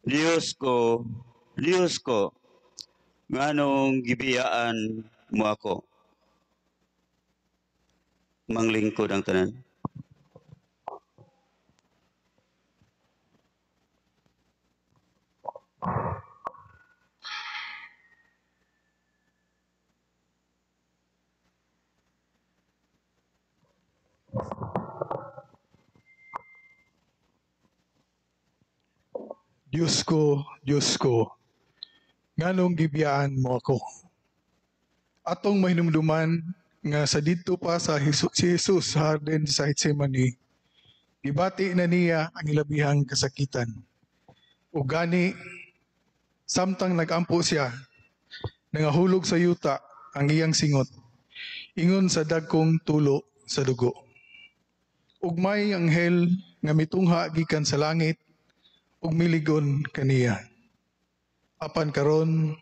Diyos ko, Diyos ko, nganong gibiyaan mo ako? Manglingkod ang tanan. Diyos ko, Diyos ko, nganong gibiyaan mo ako? Atong mahinumduman nga sa didto pa sa si Jesus sa hardin sa Getsemani, gibati na niya ang ilabihang kasakitan. Ug gani, samtang nagampo siya, nangahulog sa yuta ang iyang singot, ingon sa dagkong tulo sa dugo. Ug may anghel nga mitungha gikan sa langit ug miligon kaniya. Apan karon,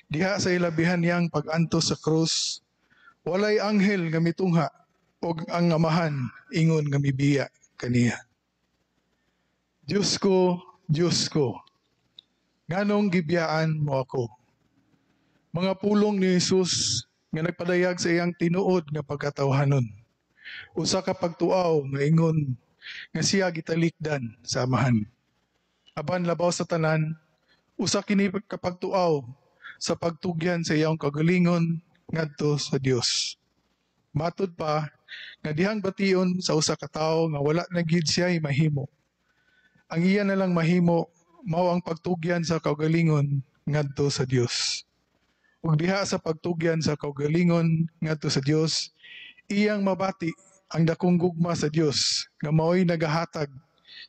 diha sa ilabihan niyang pag-antos sa krus, walay anghel nga mitungha og ang Amahan ingon nga mibiya kaniya. Diyos ko, Diyos ko, nganong gibiyaan mo ako?" Mga pulong ni Jesus nga nagpadayag sa iyang tinuod nga pagkatawhanon. Usa ka pagtuaw nga ingon nga siya gitalikdan sa Amahan. Apan labaw sa tanan, usa kini ka pagtuaw sa pagtugyan sa iyang kagalingon ngadto sa Dios. Matud pa nga dihang bation sa usa ka tawo nga wala na gid siya mahimo. Ang iya na lang mahimo mao ang pagtugyan sa kaugalingon ngadto sa Dios. Ug diha sa pagtugyan sa kaugalingon ngadto sa Dios, iyang mabati ang dakong gugma sa Dios nga mao'y nagahatag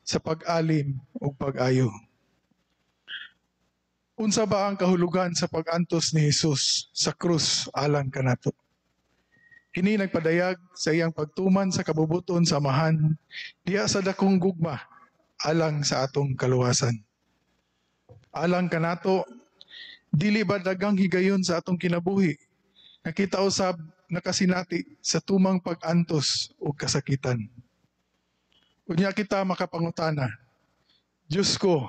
sa pag-alim ug pag-ayo. Unsa ba ang kahulugan sa pag-antos ni Jesus sa krus alang kanato? Kini nagpadayag sa iyang pagtuman sa kabubuton sa Amahan diha sa dakong gugma alang sa atong kaluwasan. Alang kanato, dili ba daghang higayon sa atong kinabuhi nga kita usab nakasinati sa tumang pag-antos ug kasakitan? Unya kita makapangutana, "Diyos ko,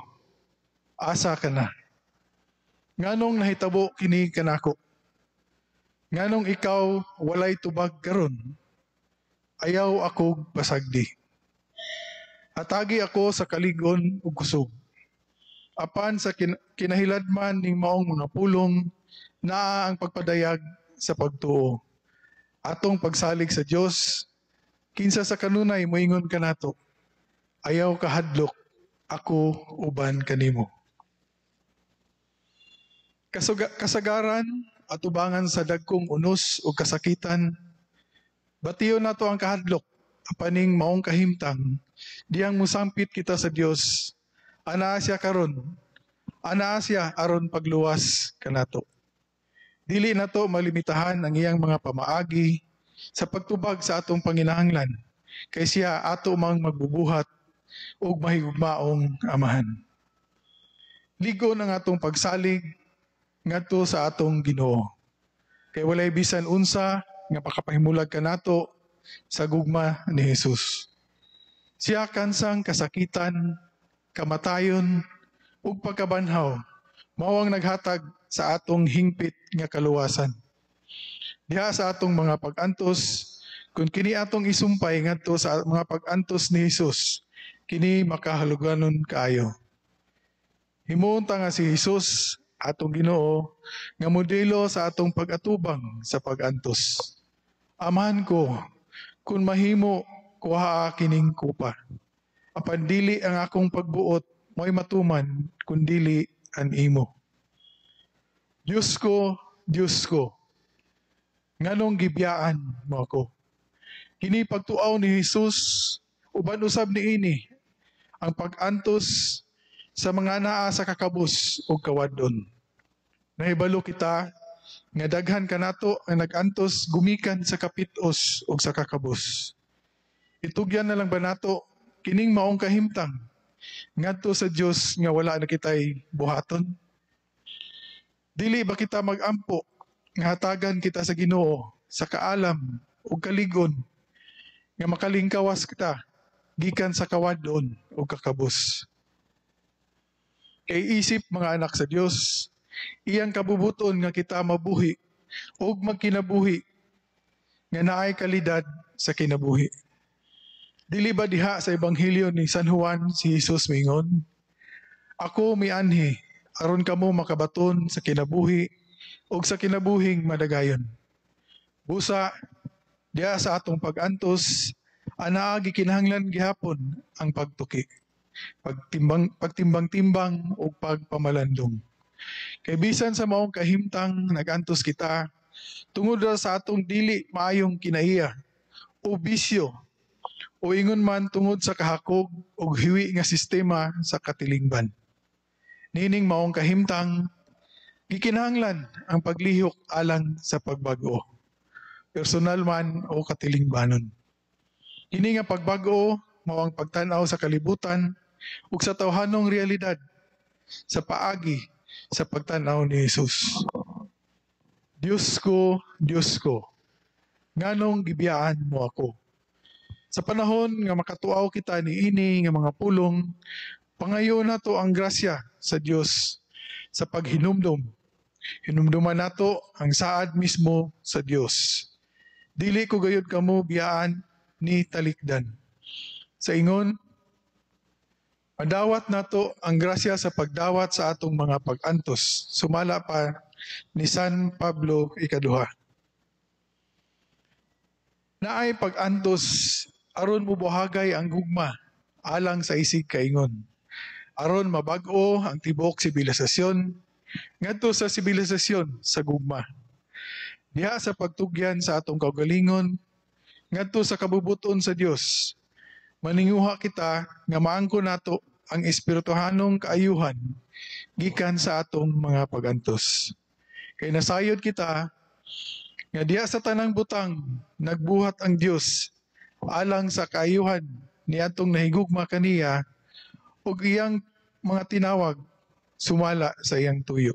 asa ka na? Nganong nahitabo kini kanako? Nganong ikaw walay tubag karon? Ayaw ako pasagdi. Hatagi ako sa kaligon ug kusog." Apan sa kinahiladman ning maong mga pulong, naa ang pagpadayag sa pagtuo. Atong pagsalig sa Dios, kinsa sa kanunay moingon kanato, "Ayaw kahadlok, ako uban kanimo." Kasagaran atubangan sa dagkong unos o kasakitan, bation nato ang kahadlok, apaning maong kahimtang, diyang musampit kita sa Dios, anaa siya karon, anaa siya aron pagluwas kanato. Dili nato malimitahan ang iyang mga pamaagi sa pagtubag sa atong panginahanglan, kay siya ato mang magbubuhat ug mahigugmaong Amahan. Ligo ng atong pagsalig ngadto sa atong Ginoo. Kay walay bisan unsa nga makapahimulag kanato sa gugma ni Jesus. Siya kansang kasakitan, kamatayon ug pagkabanhaw mao ang naghatag sa atong hingpit nga kaluwasan. Diha sa atong mga pag-antos, kung kini atong isumpay ngadto sa mga pag-antos ni Jesus, kini makahaluganon kaayo. Himuon ta nga si Jesus atong Ginoo nga modelo sa atong pag-atubang sa pag-antos. "Amahan ko, kung mahimo, kuhaa kining kupa. Apan dili ang akong pagbuot mo'y matuman, kundili ang imo." "Diyos ko, Diyos ko, nganong gibiyaan mo ako?" Kini pagtuaw ni Jesus, uban usab niini ang pag-antos sa mga naa sa kakabos o kawadon. Nahibalo kita nga daghan kanato ang nag-antos gumikan sa kapitos o sa kakabos. Itugyan na lang ba nato kining maong kahimtang ngadto sa Dios nga wala na kitay buhaton? Dili ba kita magampo nga hatagan kita sa Ginoo sa kaalam ug kaligon nga makalingkawas kita gikan sa kawadon o kakabos? Kay isip mga anak sa Dios, iyang kabubuton nga kita mabuhi ug magkinabuhi nga naay kalidad sa kinabuhi. Dili ba diha sa Ebanghelyo ni San Juan si Jesus mingon, "Ako mianhi aron kamo makabaton sa kinabuhi ug sa kinabuhing madagayon"? Busa diha sa atong pag-antos, anaa gikinahanglan gihapon ang pagtuki, pagtimbang, pagtimbang-timbang ug pagpamalandong. Kay bisan sa maong kahimtang nagantos kita tungod ra sa atong dili maayong kinaiya o bisyo o ingon man tungod sa kahakog og hiwi nga sistema sa katilingban. Nining maong kahimtang, gikinahanglan ang paglihok alang sa pagbag-o, personal man o katilingbanon. Kini nga pagbag-o mao ang pagtan-aw sa kalibutan ug sa tawhanong realidad sa paagi sa pagtan-aw ni Jesus. "Diyos ko, Diyos ko, nganong gibiyaan mo ako?" Sa panahon nga makatuaw kita niini nga mga pulong, Pangayo nato ang grasya sa Dios sa paghinumdom. Hinumduman nato ang saad mismo sa Dios. Dili ko gayud kamo biyaan ni talikdan. Sa ingon, madawat nato ang grasya sa pagdawat sa atong mga pag-antos. Sumala pa ni San Pablo ikaduha. Naay pag-antos aron mubuhagay ang gugma alang sa isig kaingon. Aron mabag-o ang tibuok sibilisasyon ngadto sa sibilisasyon sa gugma. Diha sa pagtugyan sa atong kaugalingon ngadto sa kabubuton sa Dios. Maninguha kita nga maangko nato ang espirituhanong kaayuhan gikan sa atong mga pagantos. Kay nasayod kita nga diha sa tanang butang nagbuhat ang Dios alang sa kaayuhan ni atong nahigugma kaniya ug iyang mga tinawag sumala sa iyang tuyo.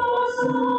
At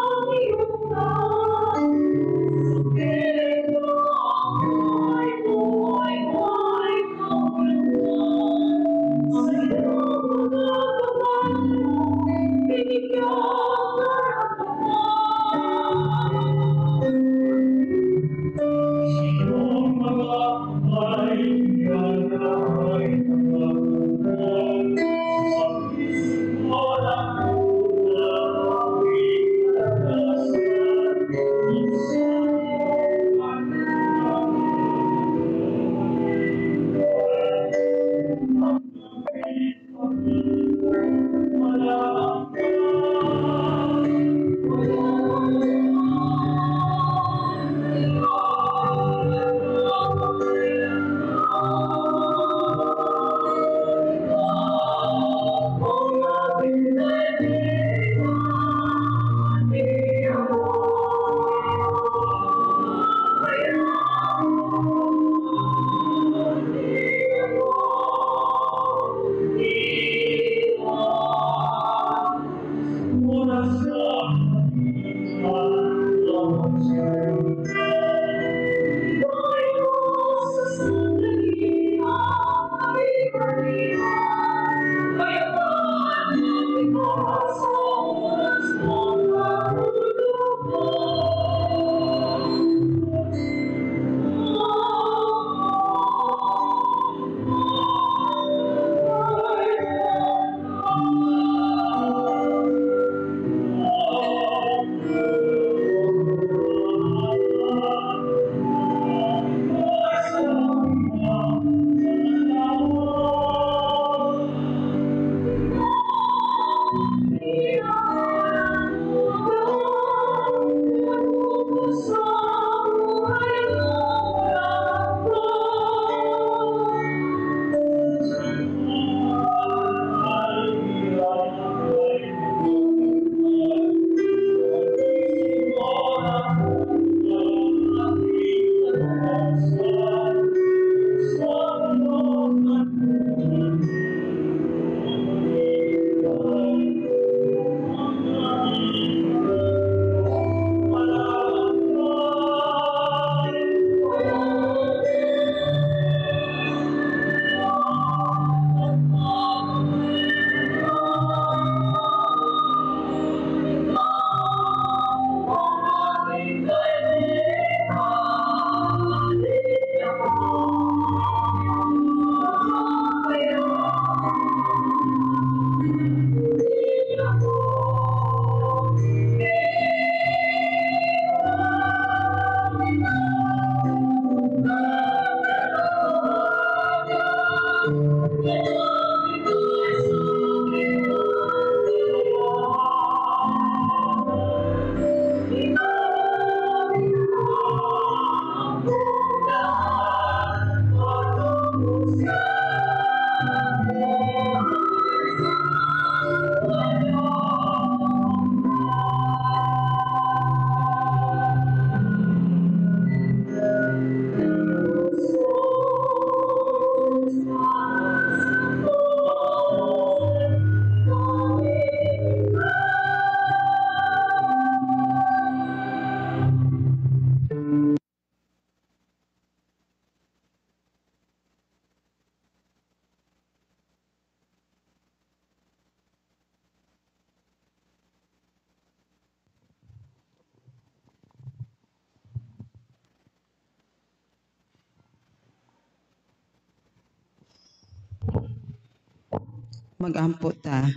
Magampo ta.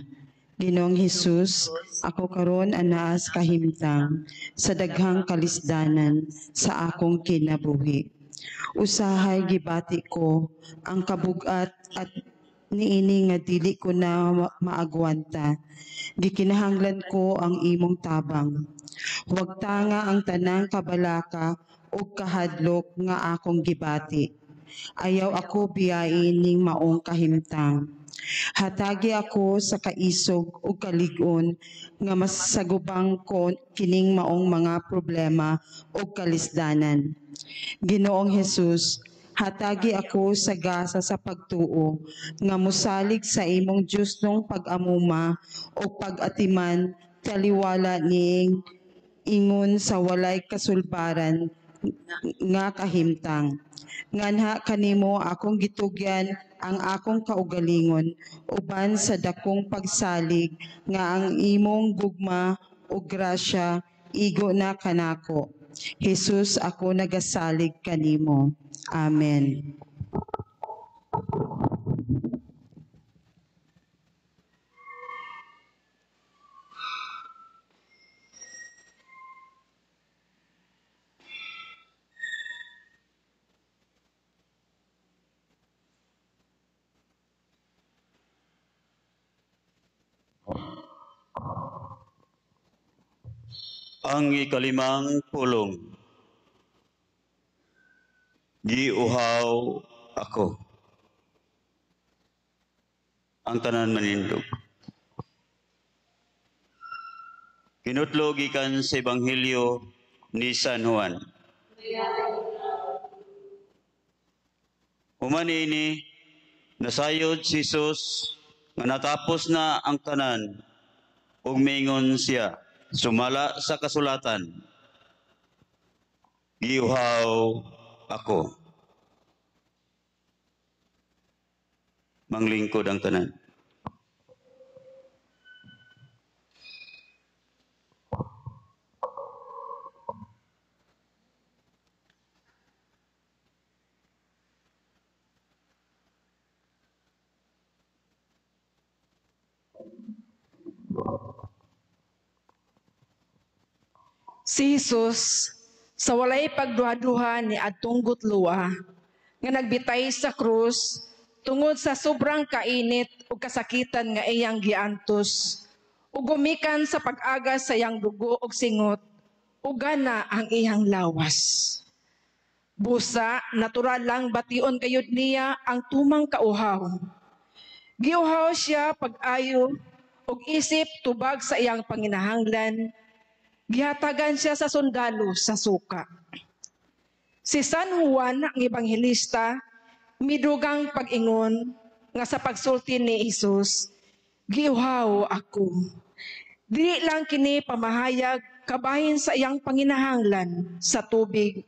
Ginoong Hesus, ako karon anaa sa kahimtang sa daghang kalisdanan sa akong kinabuhi. Usahay gibati ko ang kabugat at niini nga dili ko na maagwanta. Gikinahanglan ko ang imong tabang. Huwag tanga ang tanang kabalaka ug kahadlok nga akong gibati. Ayaw ako biyain ning maong kahimtang. Hatagi ako sa kaisog ug kalig-on nga masagubang ko kining maong mga problema ug kalisdanan. Ginoong Hesus, hatagi ako sa gasa sa pagtuo nga mosalig sa imong Diyosnong pag-amuma o pag-atiman taliwala niing ingon sa walay kasulbaran nga kahimtang. Nganha kanimo akong gitugyan ang akong kaugalingon uban sa dakong pagsalig nga ang imong gugma ug grasya igo na kanako. Jesus, ako nagasalig kanimo. Amen. Ang ikalimang pulong, giuhaw ako. Ang tanan manindog. Kinutlo gikan sa Ebanghelyo ni San Juan. Human ini, nasayod si Jesus nga natapos na ang tanan ug miingon siya, sumala sa kasulatan, giuhaw ako. Manglingkod ang tanan. Si Jesus sa walay pagduha-duha ni adtong gutloa nga nagbitay sa krus tungod sa sobrang kainit ug kasakitan nga iyang giantos ug gumikan sa pag-agas sa iyang dugo ug singot ug gana ang iyang lawas. Busa natural lang bation kayod niya ang tumang kauhaw. Giuhaw siya pag-ayo ug isip tubag sa iyang panginahanglan. Gihatagan siya sa sundalo sa suka. Si San Juan, ang ebanghelista, midugang pag-ingon nga sa pagsulti ni Hesus, giuhaw ako. Dili lang kini pamahayag kabahin sa iyang panginahanglan sa tubig,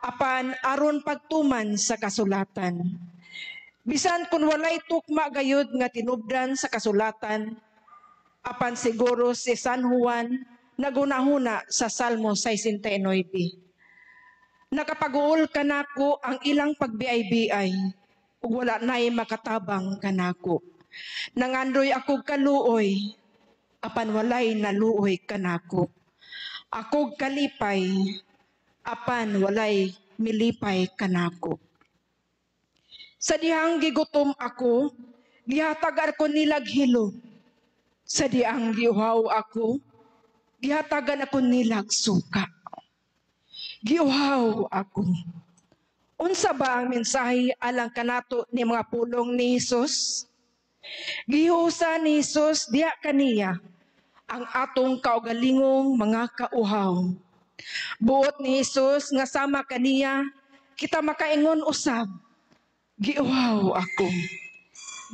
apan aron pagtuman sa kasulatan. Bisan kun walay tukma gayud nga tinubdan sa kasulatan, apan siguro si San Juan nagunahuna sa Salmo 69. Nakapaguol kanako ang ilang pagbiay-biay, ug wala na'y makatabang kanako. Nangandoy ako kaluoy, apan walay naluoy kanako. Ako kalipay, apan walay milipay kanako. Sa dihang gigutom ako, gihatagan ko nilag hilo. Sa dihang giuhaw ako, gihatagan ako nilag suka. Giuhaw ako. Unsa ba ang mensahe alang kanato ni mga pulong ni Hesus? Gihusa ni Hesus diha kaniya ang atong kaugalingong mga kauhaw. Buot ni Hesus nga sama kaniya kita makaingon usab, giuhaw ako.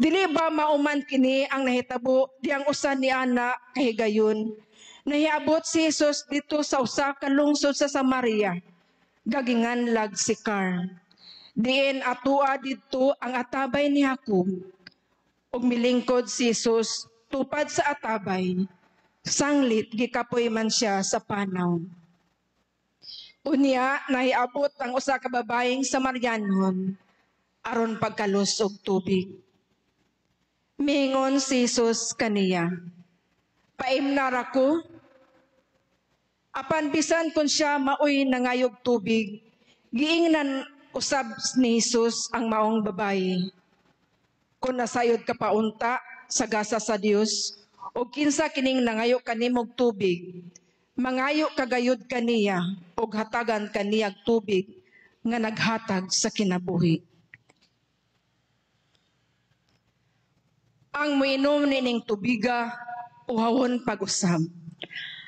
Dili ba mauman kini ang nahitabo diyang usa ni ana kahigayon? Nahiabot si Jesus dito sa usa ka lungsod sa Samaria, gaginganlag si Car. Diin atua didto ang atabay ni Jacob. Ug milingkod si Jesus tupad sa atabay, sanglit gikapoy man siya sa panaw. Unya nahiabot ang usa ka babayeng Samarianon aron pagkalos og tubig. Miingon si Jesus kaniya, "Paimna ko." Apan bisan kung siya maoy nangayog tubig, giingnan usab ni Jesus ang maong babayi, "Kung nasayod ka pa unta sa gasa sa Dios, o kinsa kining nangayo kanimog tubig, mangayo ka gayud kaniya og hatagan kaniyag tubig nga naghatag sa kinabuhi. Ang moinom nining tubiga uhawon pag-usab.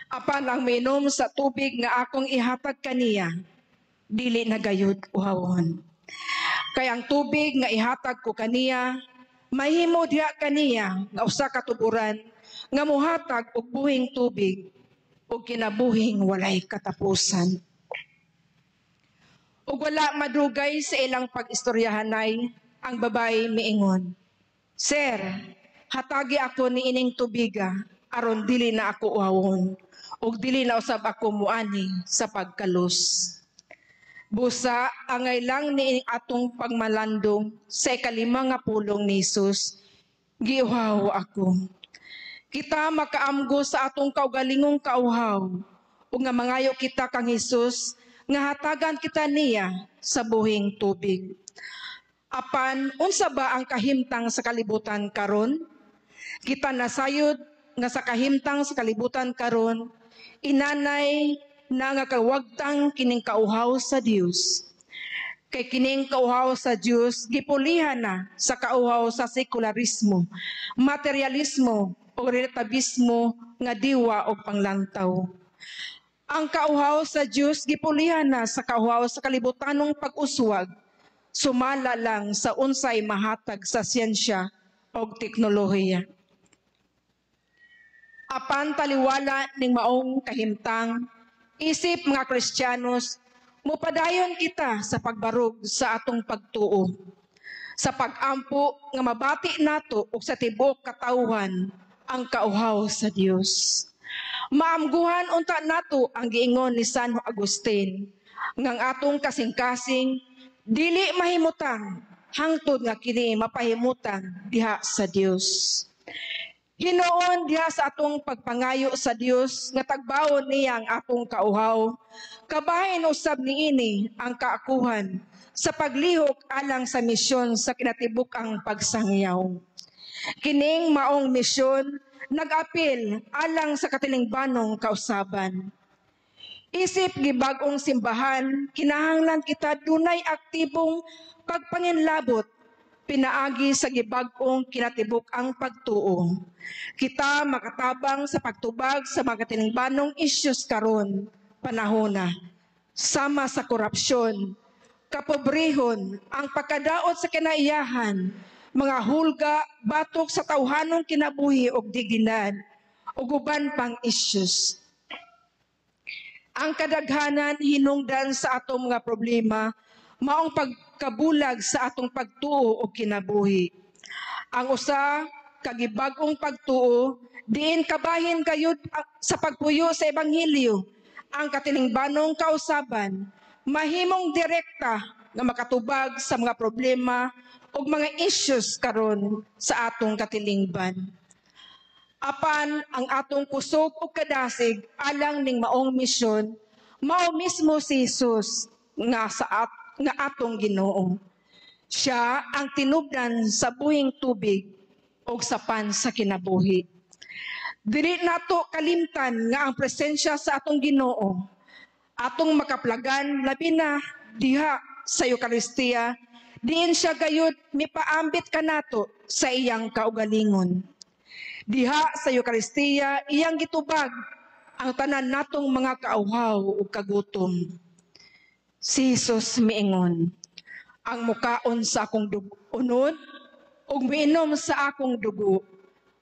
Apan ang moinom sa tubig nga akong ihatag kaniya, dili na gayud uhawon. Kay ang tubig nga ihatag ko kaniya, mahimo diha kaniya nga usa ka tuburan nga mohatag og buhing tubig ug kinabuhing walay katapusan." Ug wala madugay sa ilang pag-istoryahanay, ang babae miingon, "Sir, hatagi ako ni ining tubiga aron dili na ako uhawon ug dili na usab ako muani sa pagkalus." Busa angay lang ni atong pagmalandong sa ikalima nga pulong ni Jesus, "Giuhaw ako." Kita makaamgo sa atong kaugalingong kauhaw ug nga mangayo kita kang Hesus nga hatagan kita niya sa buhing tubig. Apan unsa ba ang kahimtang sa kalibutan karon? Kita nasayod nga sa kahimtang sa kalibutan karon, inanay na nga kawagtang kining kauhaw sa Dios. Kay kining kauhaw sa Dios gipulihan na sa kauhaw sa sekularismo, materialismo o relativismo nga diwa og panglantaw. Ang kauhaw sa Dios gipulihan na sa kauhaw sa kalibutanong pag-uswag, sumala lang sa unsay mahatag sa siyensya og teknolohiya. Apan taliwala ning maong kahimtang, isip mga Kristiyanos, mupadayon kita sa pagbarog sa atong pagtuo, sa pag-ampo nga mabati nato og sa tibuok katawhan ang kauhaw sa Dios. Maamguhan unta nato ang giingon ni San Agustin, ngang atong kasing-kasing dili mahimutang hangtod nga kini mapahimutan diha sa Dios. Hinoon diha sa atong pagpangayo sa Dios nga tagbawon niya ang atong kauhaw, kabahin usab niini ang kaakuhan sa paglihok alang sa misyon sa kinatibuk-ang pagsangyaw. Kining maong misyon nag-apil alang sa katilingbanong kausaban. Isip gibag-ong simbahan, kinahanglan kita dunay aktibong pagpanginlabot pinaagi sa gibag-ong kinatibuk-ang pagtuo. Kita makatabang sa pagtubag sa mga katilingbanong isyus karon panahona, sama sa korupsyon, kapobrehon, ang pagkadaot sa kinaiyahan, mga hulga, batok sa tawhanong kinabuhi og dignidad, ug uban pang isyus. Ang kadaghanan hinungdan sa atong mga problema, maong pagkabulag sa atong pagtuo og kinabuhi. Ang usa kagibag-ong pagtuo, diin kabahin gayud sa pagpuyo sa ebanghelyo, ang katilingbanong kausaban, mahimong direkta nga makatubag sa mga problema ug mga issues karon sa atong katilingban. Apan ang atong kusog ug kadasig alang ning maong misyon, mao mismo si Jesus nga nga atong Ginoo. Siya ang tinubdan sa buhing tubig ug sa pan sa kinabuhi. Dili nato kalimtan nga ang presensya sa atong Ginoo atong makaplagan labi na diha sa Eukaristiya, diin siya gayud mipaambit kanato sa iyang kaugalingon. Diha sa Eukaristiya iyang gitubag ang tanan natong mga kauhaw ug kagutom. Si Jesus miingon, "Ang mukaon sa akong unod ug miinom sa akong dugo,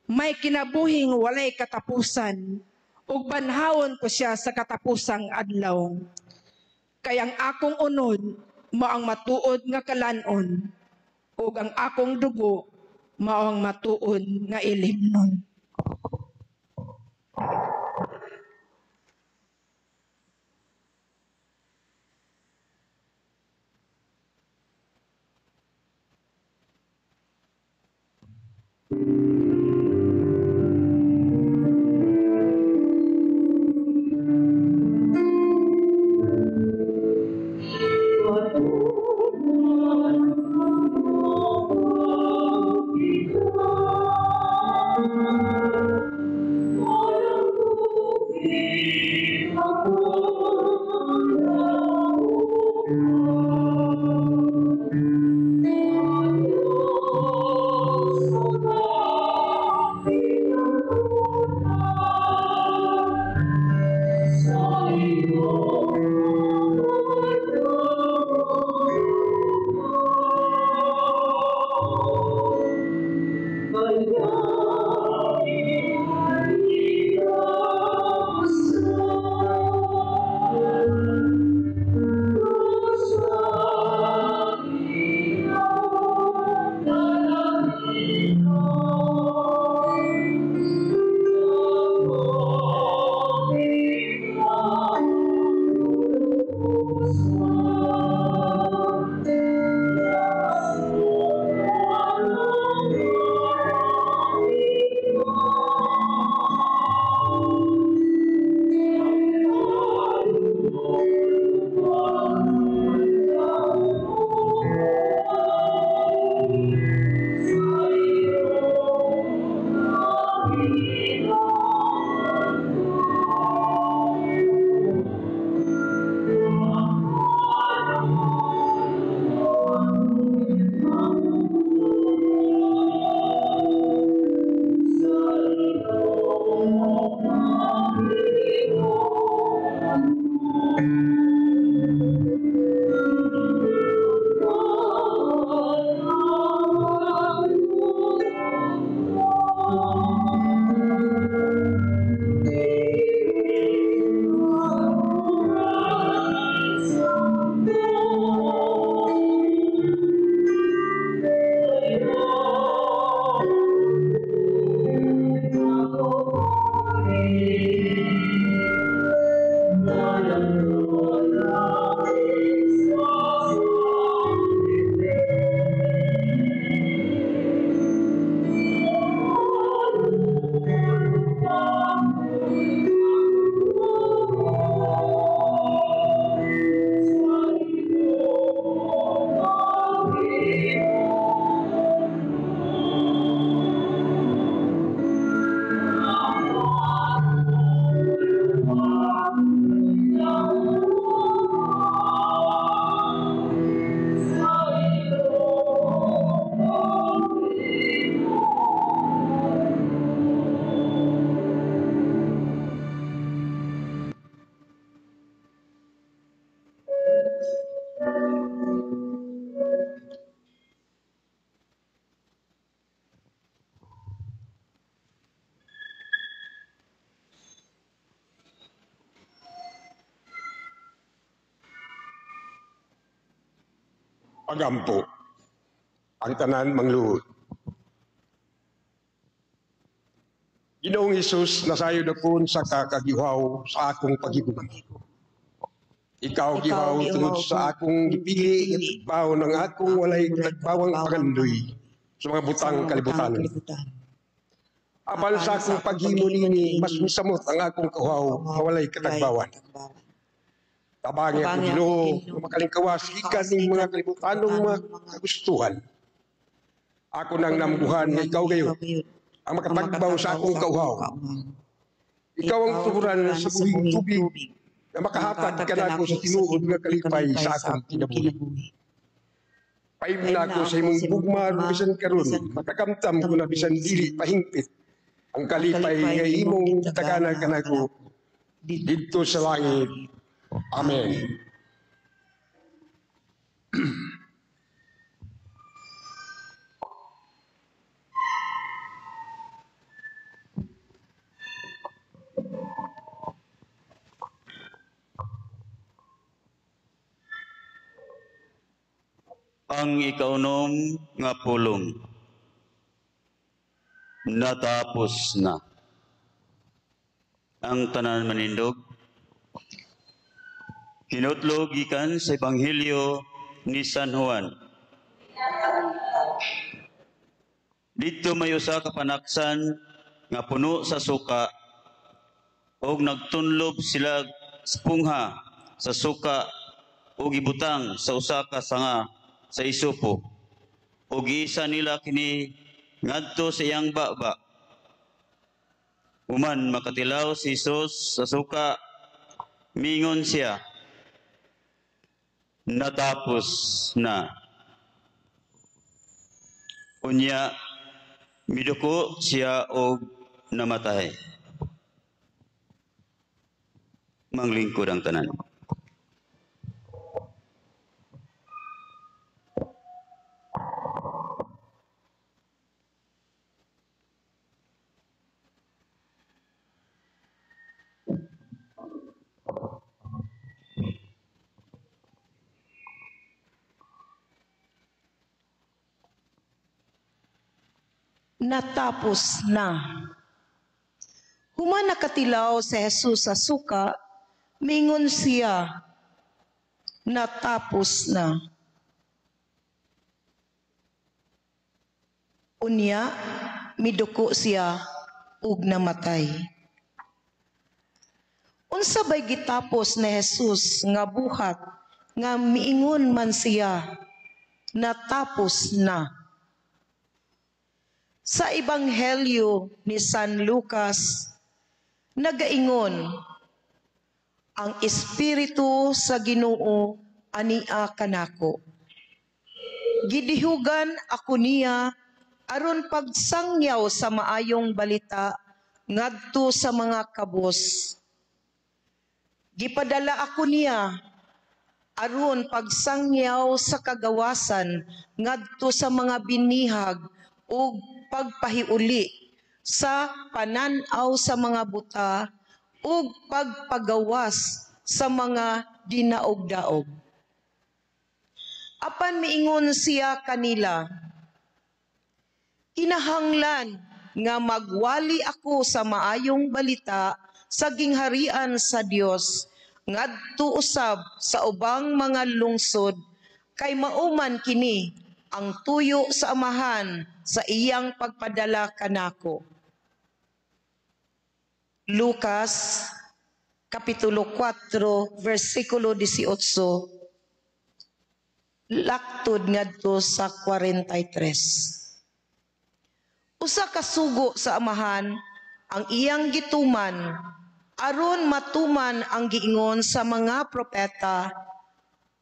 may kinabuhing walay katapusan, ug banhawon ko siya sa katapusang adlaw. Kay ang akong unod mao ang matuod nga kalan-on, ug ang akong dugo mao ang matuod nga ilimnon." Pagampo, ang tanan mangluhod. Ginoong Hesus, nasayod akon sa kakagihaw sa akong paghigugma. Ikaw gihaw tungod sa akong gipili nga tagbaw ng akong walay tagbawang pangandoy sa mga butang kalibutan. Apan sa akong paghimo nini, mas misamot ang akong kahaw nga walay katagbawan. Tabangi ako Ginoo, nga makalingkawas gikan ning mga kalibutanong mga kagustuhan. Ako nang nambuhan nga ikaw gayon ang makatagbaw sa akong kauhaw. Ikaw ang tuburan sa buhing tubig na makahatag kanako sa tinuod nga kalipay sa akong kinabuhi. Paim na ako sa imong gugma bisan karon, makakamtam ko na bisan dili pahingpit ang kalipay nga imong tagana kanako didto sa langit. Amen. Ang ikaunom nga pulong, natapos na. Ang tanan manindog. Hinutlo gikan sa Ebanghelyo ni San Juan. Didto may usa ka panaksan nga puno sa suka og nagtunlob sila spungha sa suka ug gibutang sa usa ka sanga sa isupo ug giisa nila kini ngadto sa iyang baba. Human makatilaw si Jesus sa suka, Mingon siya, "Natapos na." Unya, miduko siya og namatay. Manglingkod ang tanan. Natapos na. Human nakatilaw si Jesus sa suka, mingon siya, "Natapos na." Unya, miduko siya ug namatay. Unsa bay gitapos ni Jesus nga buhat nga miingon man siya, "Natapos na"? Sa Ebanghelyo ni San Lucas, nagaingon, "Ang Espiritu sa Ginoo ania kanako. Gidihugan ako niya aron pagsangyaw sa maayong balita ngadto sa mga kabos. Gipadala ako niya aron pagsangyaw sa kagawasan ngadto sa mga binihag ug pagpahiuli sa panan-aw sa mga buta ug pagpagawas sa mga dinaog-daog." Apan miingon siya kanila, "Kinahanglan nga magwali ako sa maayong balita sa gingharian sa Dios ngadto usab sa ubang mga lungsod, kay mauman kini ang tuyo sa Amahan sa iyang pagpadala kanako." Lucas Kapitulo 4, versikulo 18, laktod ngadto sa 43. Usa ka sugo sa Amahan ang iyang gituman aron matuman ang giingon sa mga propeta,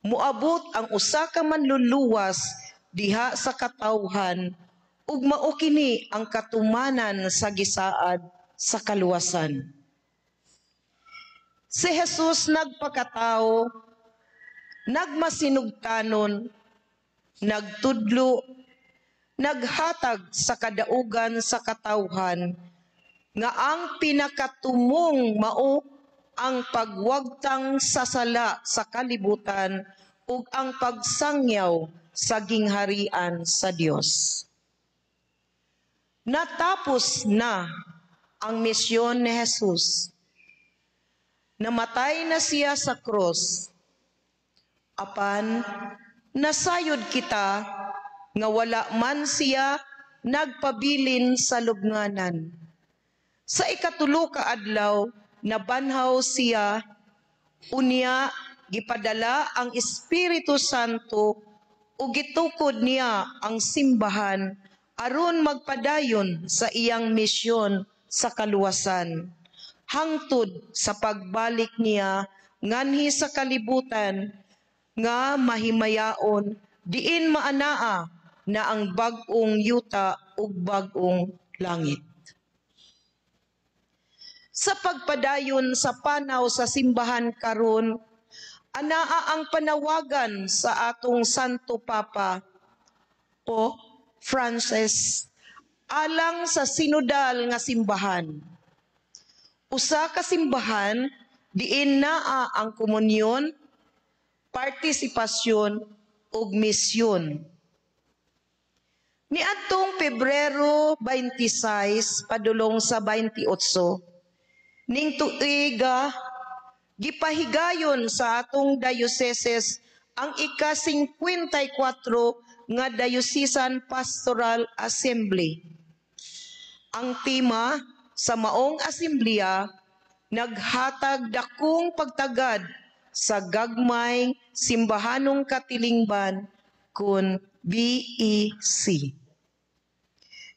moabot ang usa ka manluluwas diha sa katawhan ug mao kini ang katumanan sa gisaad sa kaluwasan. Si Jesus nagpakatao, nagmasinugtanon, nagtudlo, naghatag sa kadaugan sa katawhan nga ang pinakatumong mao ang pagwagtang sa sala sa kalibutan ug ang pagsangyaw sa gingharian sa Dios. Natapos na ang misyon ni Jesus. Namatay na siya sa krus. Apan nasayod kita nga wala man siya nagpabilin sa lubnganan. Sa ikatulo ka adlaw, nabanhaw siya, unya gipadala ang Espiritu Santo ug gitukod niya ang simbahan aron magpadayon sa iyang misyon sa kaluwasan hangtod sa pagbalik niya nganhi sa kalibutan nga mahimayaon diin maanaa na ang bag-ong yuta ug bag-ong langit. Sa pagpadayon sa panaw sa simbahan karon, anaa ang panawagan sa atong Santo Papa o Francis alang sa sinodal nga simbahan. Usa ka simbahan diin naa ang komunyon, partisipasyon ug misyon. Niadtong Pebrero 26 padulong sa 28 ning tuiga, gipahigayon sa atong dioceses ang ika-54 nga Diocesan Pastoral Assembly. Ang tema sa maong asembleya, naghatag dakong pagtagad sa gagmay simbahanong katilingban kun BEC.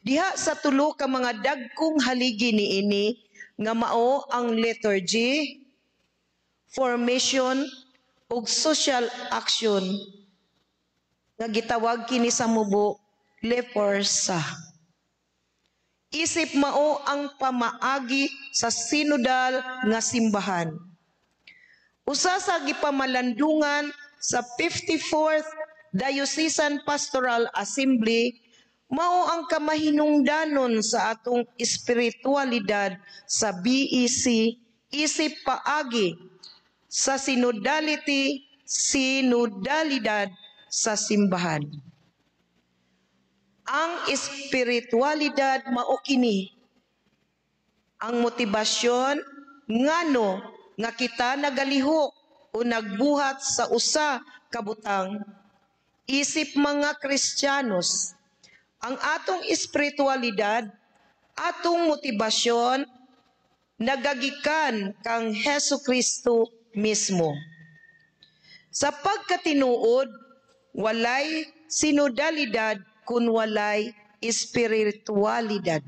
Diha sa tulo ka mga dagkong haligi niini nga mao ang liturgy, formation ug social action nga gitawag kini sa mubo Leporsa. Isip mao ang pamaagi sa sinodal nga simbahan. Usa sa gipamalandungan sa 54th Diocesan Pastoral Assembly mao ang kamahinungdanon sa atong espiritualidad sa BEC isip paagi sa sinodality, sinodalidad sa simbahan. Ang espiritualidad mao kini ang motibasyon ngano nga kita nagalihok o nagbuhat sa usa ka butang. Isip mga Kristiyanos, ang atong espiritualidad, atong motibasyon nagagikan kang Hesu Kristo mismo. Sa pagkatinuod, walay sinodalidad kun walay espiritualidad.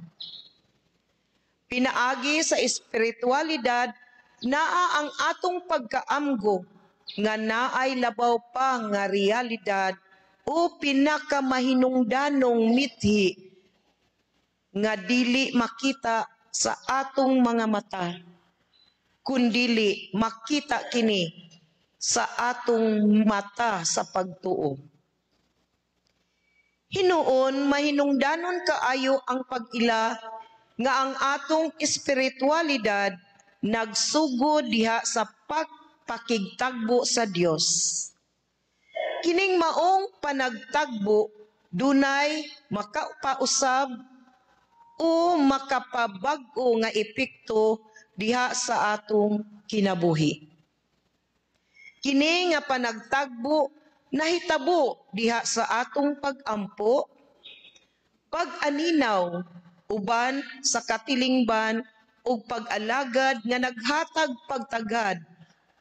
Pinaagi sa espiritualidad, naa ang atong pagkaamgo nga naay labaw pa nga realidad o pinakamahinungdanong mithi nga dili makita sa atong mga mata, kundili makita kini sa atong mata sa pagtuo. Hinuon mahinungdanon kaayo ang pag-ila nga ang atong espiritualidad nagsugod diha sa pagpakigtagbo sa Dios. Kining maong panagtagbo dunay makapausab o makapabag-o nga epekto diha sa atong kinabuhi. Kini nga panagtagbo nahitabo diha sa atong pag-ampo, pag-aninaw uban sa katilingban ug pag-alagad nga naghatag pagtagad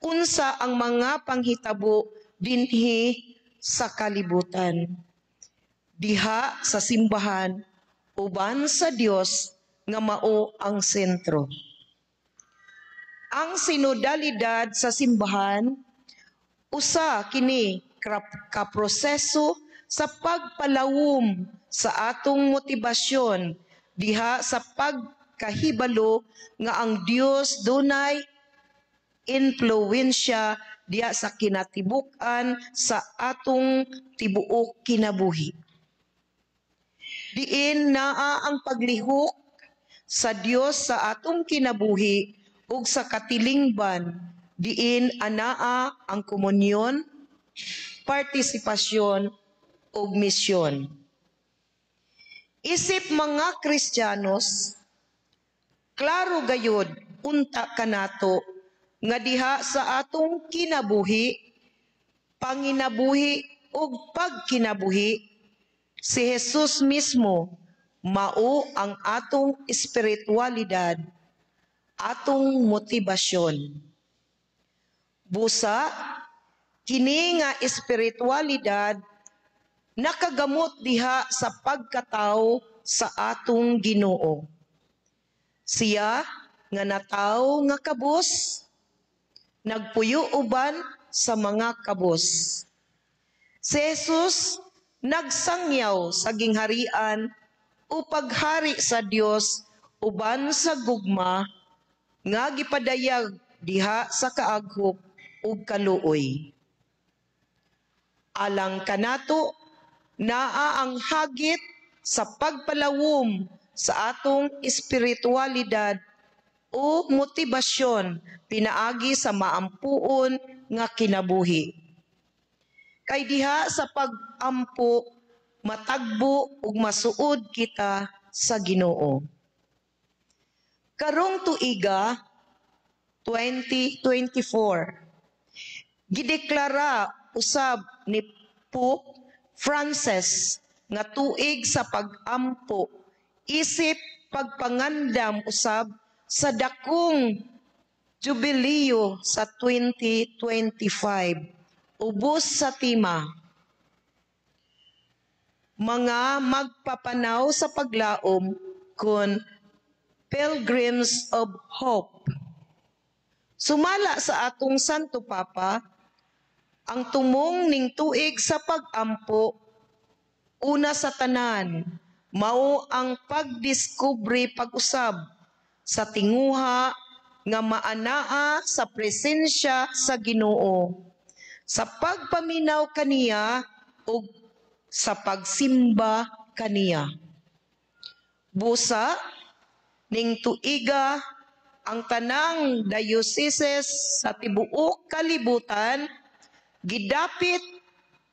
unsa ang mga panghitabo dinhi sa kalibutan, diha sa simbahan uban sa Dios nga mao ang sentro. Ang sinodalidad sa simbahan usa kini kaproseso sa pagpalawom sa atong motibasyon diha sa pagkahibalo nga ang Dios dunay impluwensya diha sa kinatibuk-an sa atong tibuok kinabuhi. Diin naa ang paglihok sa Dios sa atong kinabuhi ug sa katilingban, diin anaa ang komunyon, partisipasyon ug misyon. Isip mga Kristiyanos, klaro gayud unta kanato nga diha sa atong kinabuhi, panginabuhi ug pagkinabuhi, si Jesus mismo mao ang atong espiritualidad, atong motibasyon. Busa, kini nga espiritualidad nakagamot diha sa pagkatawo sa atong Ginoo. Siya nga natawo nga kabus, nagpuyo uban sa mga kabus. Si Jesus nagsangyaw sa gingharian o paghari sa Dios uban sa gugma nga gipadayag diha sa kaaghop ug kaluoy. Alang kanato, naa ang hagit sa pagpalawom sa atong espiritualidad o motibasyon pinaagi sa maampuon nga kinabuhi. Kay diha sa pag-ampo, matagbo ug masuod kita sa Ginoo. Karong tuiga 2024, gideklara usab ni Pope Francis nga tuig sa pag-ampo isip pagpangandam usab sa dakong jubileo sa 2025 ubos sa tema mga magpapanaw sa paglaom kun Pilgrims of Hope. Sumala sa atong Santo Papa, ang tumong ning tuig sa pag-ampo, una sa tanan, mao ang pagdiskubre pag-usab sa tinguha nga maanaa sa presensya sa Ginoo, sa pagpaminaw kaniya ug sa pagsimba kaniya. Busa ning tuiga ang tanang dioceses sa tibuok kalibutan gidapit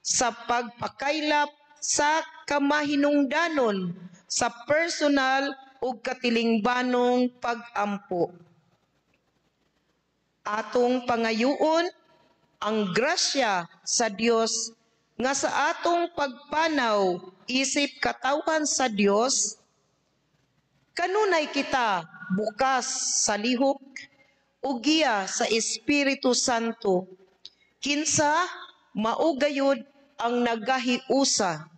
sa pagpakaylap sa kamahinungdanon sa personal ug katilingbanong pag-ampo. Atong pangayuon ang grasya sa Dios nga sa atong pagpanaw isip katawhan sa Dios, kanunay kita bukas sa lihok ug giya sa Espiritu Santo, kinsa mao gayud ang nagahiusa,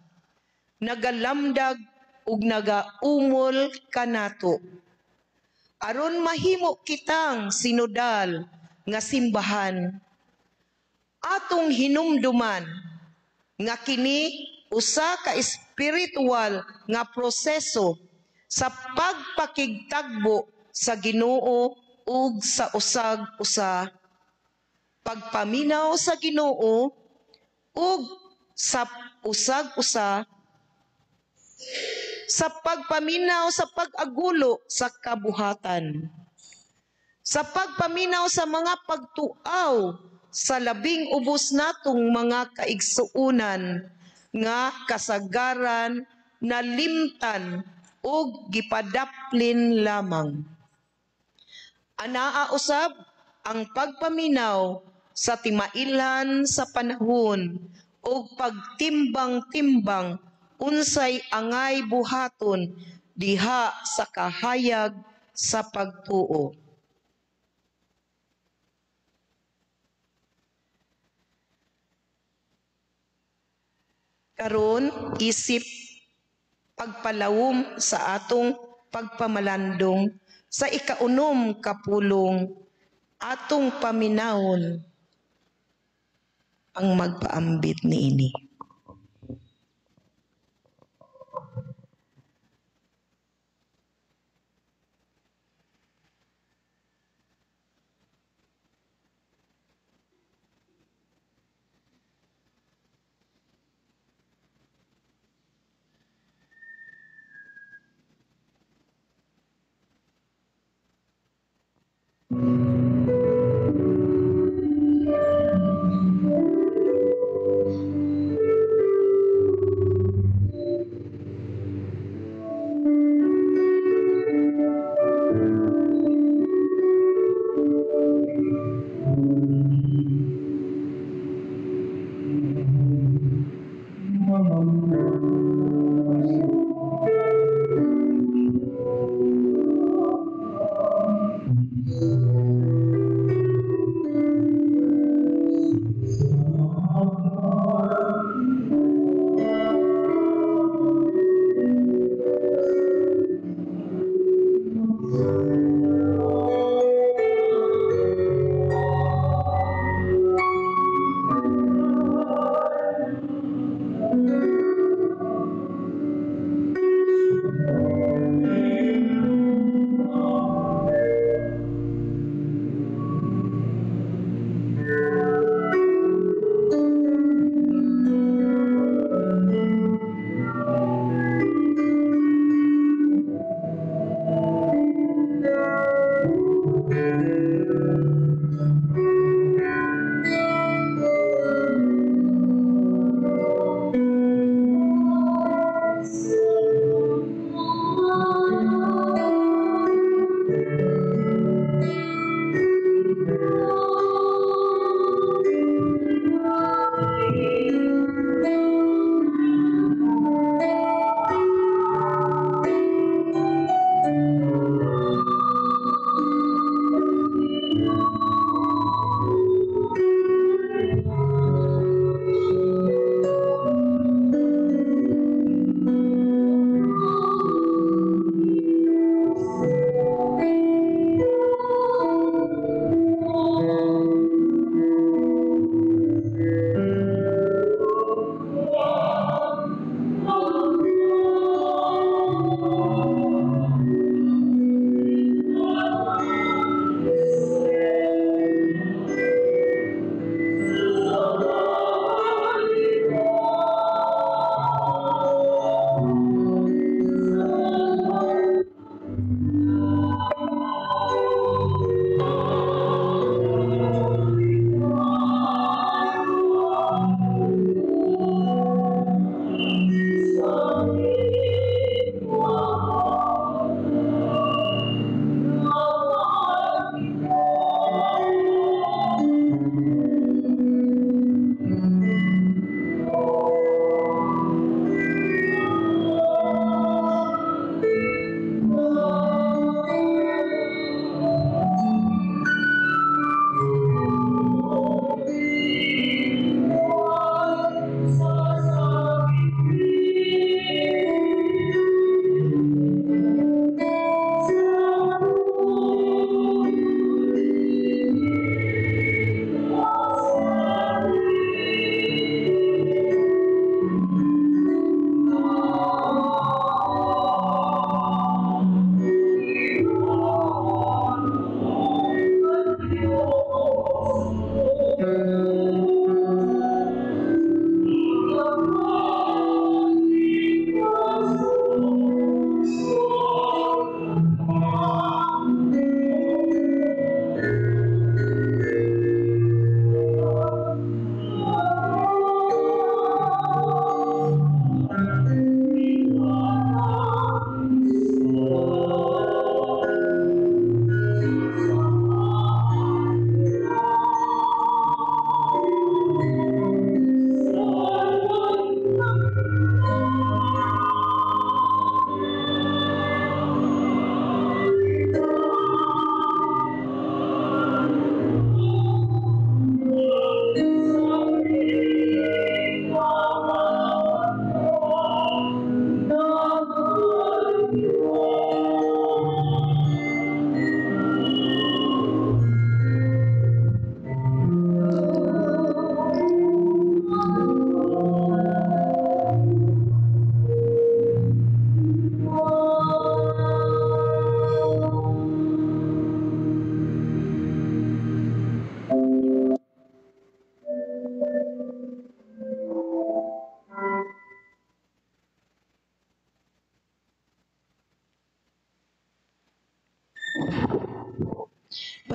nagalamdag ug nagaumol kanato, aron mahimo kitang sinodal nga simbahan. Atong hinumduman nga kini usa ka espiritual nga proseso sa pagpakigtagbo sa Ginoo ug sa usag-usa, pagpaminaw sa Ginoo ug sa usag-usa, sa pagpaminaw sa pag-agulo sa kabuhatan, sa pagpaminaw sa mga pagtuaw sa labing ubos natong mga kaigsuonan nga kasagaran na limtan ug gipadaplin lamang. Anaa usab ang pagpaminaw sa timailhan sa panahon ug pagtimbang-timbang unsay angay buhaton diha sa kahayag sa pagtuo. Karon isip pagpalawom sa atong pagpamalandong sa ikaunom kapulong, atong paminawon ang magpaambit niini.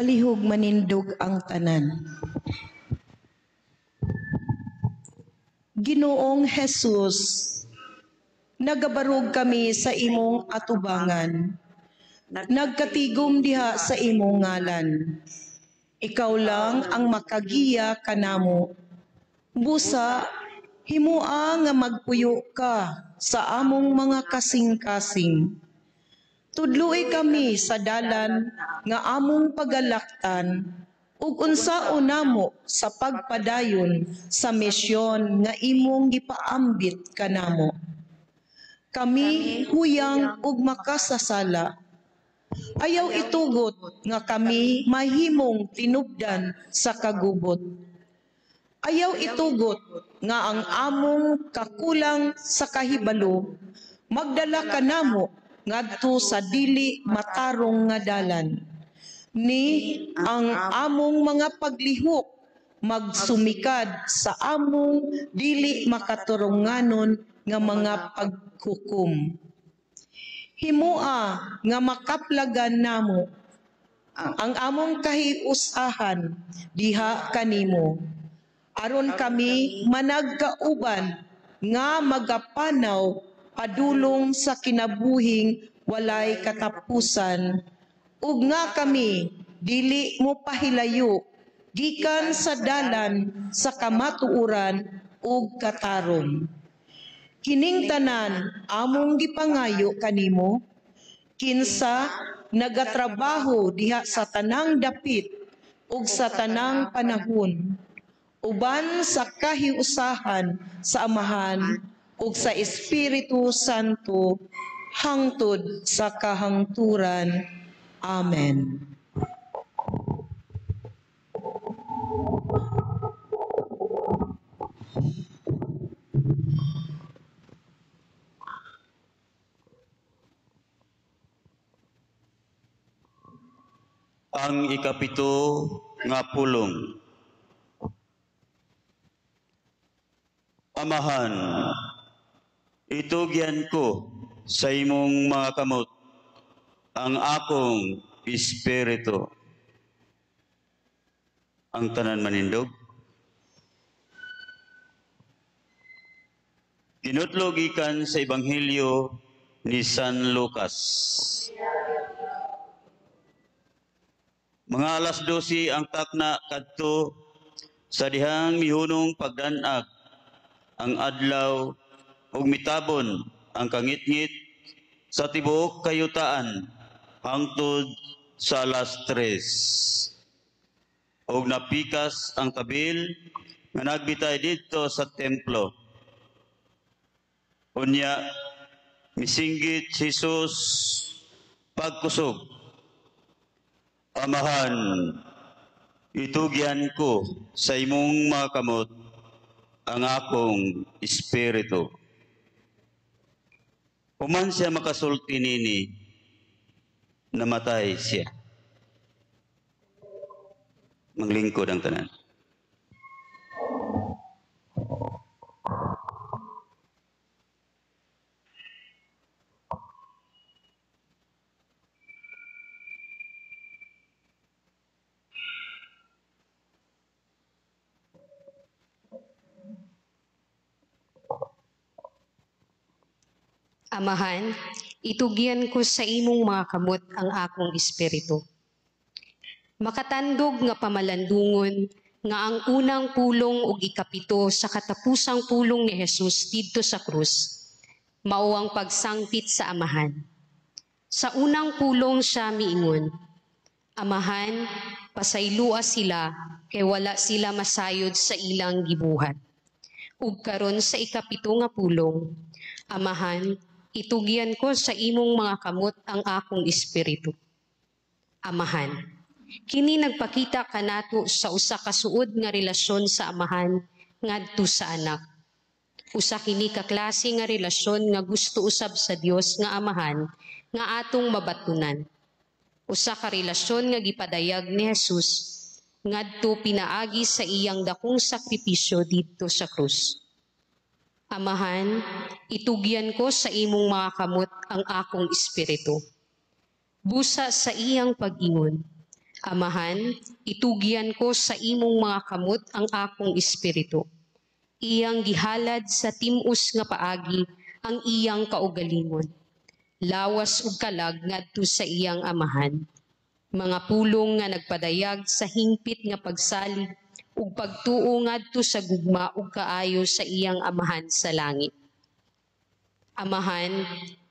Palihog manindog ang tanan. Ginoong Jesus, nagabarog kami sa imong atubangan. Nagkatigom diha sa imong ngalan. Ikaw lang ang makagiya kanamo. Busa, himua nga magpuyo ka sa among mga kasing-kasing. Tudloi kami sa dalan nga among pagalaktan ug unsaon namo sa pagpadayon sa misyon nga imong gipaambit kanamo. Kami huyang ug makasasala. Ayaw itugot nga kami mahimong tinubdan sa kagubot. Ayaw itugot nga ang among kakulang sa kahibalo magdala kanamo ngadto sa dili matarong nga dalan. Ni ang among mga paglihok magsumikad sa among dili makaturunganon nga mga paghukom. Himua nga makaplagan namo ang among kahiusahan diha kanimo, aron kami managkauban nga magapanaw padulong sa kinabuhing walay katapusan, ug nga kami dili mo pahilayo gikan sa dalan sa kamatuoran ug katarong. Kining tanan among gipangayo kanimo, kinsa nagatrabaho diha sa tanang dapit ug sa tanang panahon, uban sa kahiusahan sa Amahan ug sa Espiritu Santo, hangtod sa kahangturan. Amen. Ang ikapito nga pulong. Amahan, itugyan ko sa imong mga kamot ang akong espiritu. Ang tanan manindog. Kinutlo gikan sa Ebanghelyo ni San Lucas. Mga 12:00 ang takna kadto sa dihang mihunong pagdanag ang adlaw ug mitabon ang kangitngit sa tibuok kayutaan hangtod sa 3:00. Ug napikas ang tabil nga nagbitay didto sa templo. Unya misinggit si Jesus pagkusog, Amahan, itugyan ko sa imong mga kamot ang akong espiritu. Human siya makasulti nini, namatay siya. Maglingkod ang tanan. Amahan, itugyan ko sa imong mga kamot ang akong espiritu. Makatandog nga pamalandungon nga ang unang pulong ug ikapito sa katapusang pulong ni Jesus didto sa krus, mao ang pagsangpit sa Amahan. Sa unang pulong siya miingon, Amahan, pasaylua sila kay wala sila masayod sa ilang gibuhat. Ug karon sa ikapito nga pulong, Amahan, itugyan ko sa imong mga kamot ang akong espiritu. Amahan, kini nagpakita kanato sa usa ka suod nga relasyon sa Amahan ngadto sa anak. Usa kini ka klase nga relasyon nga gusto usab sa Dios nga Amahan nga atong mabatunan. Usa ka relasyon nga gipadayag ni Jesus ngadto pinaagi sa iyang dakong sakripisyo didto sa krus. Amahan, itugyan ko sa imong mga kamot ang akong espiritu. Busa sa iyang pag-ingon, Amahan, itugyan ko sa imong mga kamot ang akong espiritu. Iyang gihalad sa tim-os nga paagi ang iyang kaugalingon. Lawas ug kalag ngadto sa iyang amahan. Mga pulong nga nagpadayag sa hingpit nga pagsalig ug pagtuo ngadto sa gugma ug kaayo sa iyang amahan sa langit. Amahan,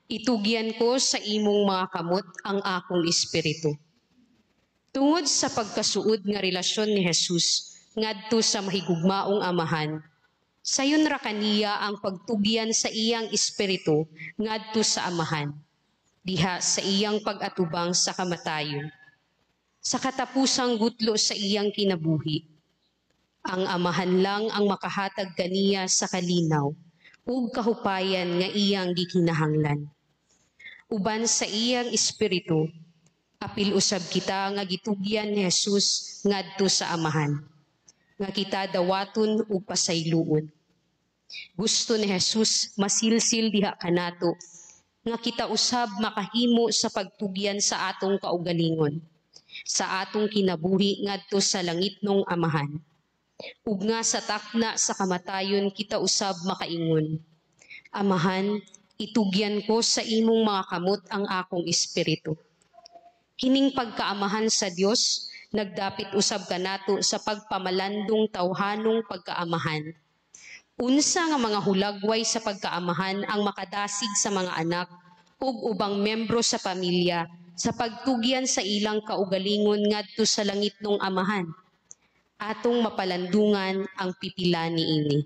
itugyan ko sa imong mga kamot ang akong espiritu. Tungod sa pagkasuod nga relasyon ni Jesus ngadto sa mahigugmaong amahan, sayon ra kaniya ang pagtugyan sa iyang espiritu ngadto sa amahan, diha sa iyang pag-atubang sa kamatayon. Sa katapusang gutlo sa iyang kinabuhi, ang amahan lang ang makahatag kaniya sa kalinaw ug kahupayan nga iyang gikinahanglan. Uban sa iyang espiritu, apil usab kita nga gitugyan ni Jesus ngadto sa amahan, nga kita dawaton ug pasayloon. Gusto ni Jesus masilsil diha kanato, nga kita usab makahimo sa pagtugyan sa atong kaugalingon, sa atong kinabuhi ngadto sa langitnong amahan. Ug nga sa takna sa kamatayon kita usab makaingon, Amahan, itugyan ko sa imong mga kamot ang akong espiritu. Kining pagkaamahan sa Dios nagdapit usab kanato sa pagpamalandong tawhanong pagkaamahan. Unsa nga mga hulagway sa pagkaamahan ang makadasig sa mga anak ug ubang membro sa pamilya sa pagtugyan sa ilang kaugalingon ngadto sa langitnong amahan? Atong mapalandungan ang pipila niini.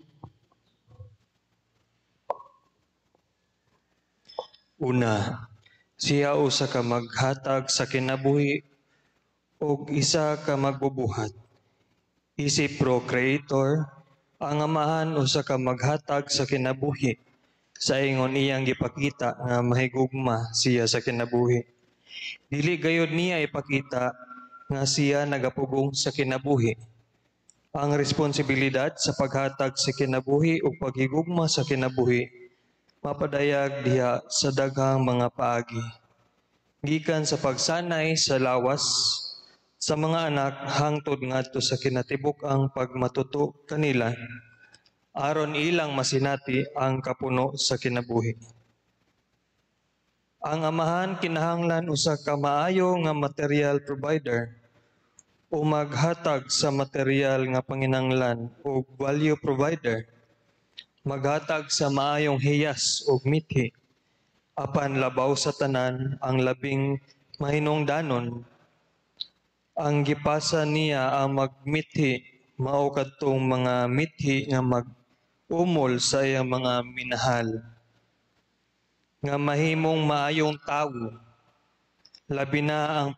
Una, siya usa ka maghatag sa kinabuhi ug isa ka magbubuhat. Isip procreator, ang amahan usa ka maghatag sa kinabuhi sa ingon iyang gipakita nga mahigugma siya sa kinabuhi. Dili gayud niya ipakita nga siya nagapugong sa kinabuhi. Ang responsibilidad sa paghatag sa kinabuhi ug paghigugma sa kinabuhi mapadayag diha sa daghang mga paagi. Gikan sa pagsanay sa lawas sa mga anak hangtod ngadto sa kinatibuk-ang pagmatuto kanila aron ilang masinati ang kapuno sa kinabuhi. Ang amahan kinahanglan usa ka maayo nga material provider o maghatag sa material nga panginahanglan o value provider, maghatag sa maayong hiyas ug mithi, apan labaw sa tanan ang labing mahinungdanon ang gipasa niya ang magmithi mao kadtong mga mithi nga mag-umol sa iyang mga minahal, nga mahimong maayong tawo, labi na ang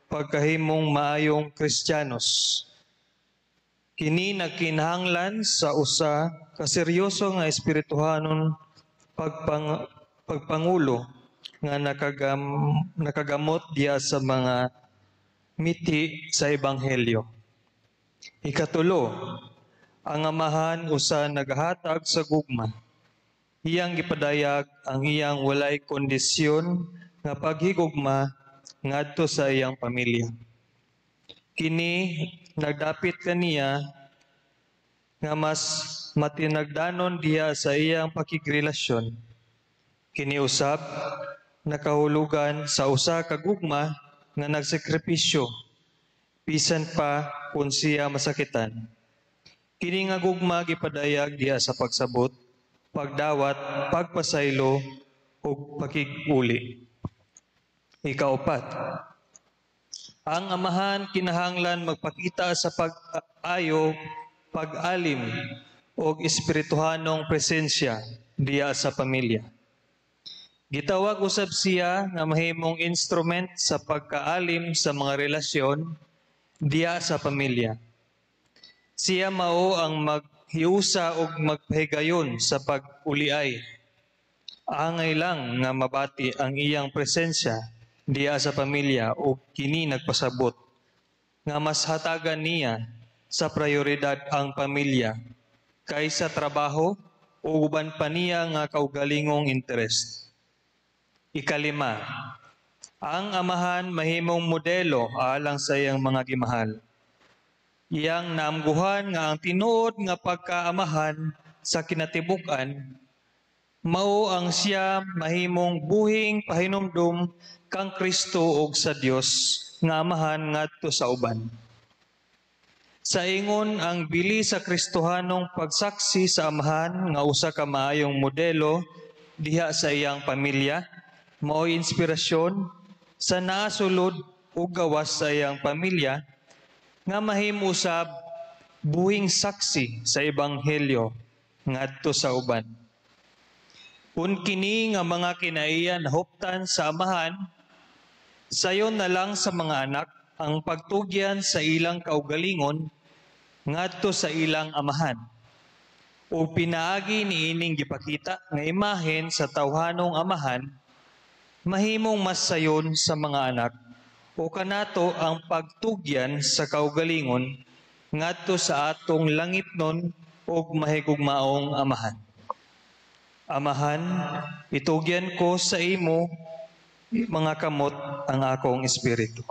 pagkahimong maayong Kristiyanos. Kini nagkinahanglan sa usa ka seryoso nga espirituhanon pagpangulo nga nakagamot diya sa mga miti sa ebanghelyo. Ikatulo, ang amahan usa nagahatag sa gugma. Iyang gipadayag ang iyang walay kondisyon nga paghigugma ngadto sa iyang pamilya. Kini nagdapit kaniya nga mas matinagdanon diha sa iyang pakigrelasyon. Kini usab nakahulugan sa usa ka gugma nga nagsakripisyo bisan pa kung siya masakitan. Kini nga gugma gipadayag diha sa pagsabot, pagdawat, pagpasaylo ug pakig-uli. Ikaupat, ang amahan kinahanglan magpakita sa pag-ayo, pag-alim ug espirituhanong presensya diha sa pamilya. Gitawag usab siya nga mahimong instrument sa pagkaalim sa mga relasyon diha sa pamilya. Siya mao ang maghiusa ug magpahigayon sa pag-uliay. Angay lang nga mabati ang iyang presensya diha sa pamilya ug kini nagpasabot nga mas hatagan niya sa prioridad ang pamilya kaysa trabaho o uban pa niya nga kaugalingong interest. Ikalima, Ang amahan mahimong modelo alang sa iyang mga gimahal. Iyang naamguhan nga ang tinuod nga pagkaamahan sa kinatibuk-an mao ang siya mahimong buhing pahinumdum kang Kristo ug sa Dios nga amahan ngadto sa uban. Sa ingon ang bili sa Kristohanong pagsaksi sa amahan nga usa ka maayong modelo diha sa iyang pamilya, mao'y inspirasyon sa naasulod ug gawas sa iyang pamilya nga mahimo usab buhing saksi sa ebanghelyo ngadto sa uban. Kun kini nga mga kinaiya nahuptan sa amahan, sayon na lang sa mga anak ang pagtugyan sa ilang kaugalingon ngadto sa ilang amahan. O pinaagi niining gipakita nga imahen sa tawhanong amahan, mahimong mas sayon sa mga anak o kanato ang pagtugyan sa kaugalingon ngadto sa atong langitnon ug mahigugmaong amahan. Amahan, itugyan ko sa imo mga kamot ang akong espiritu.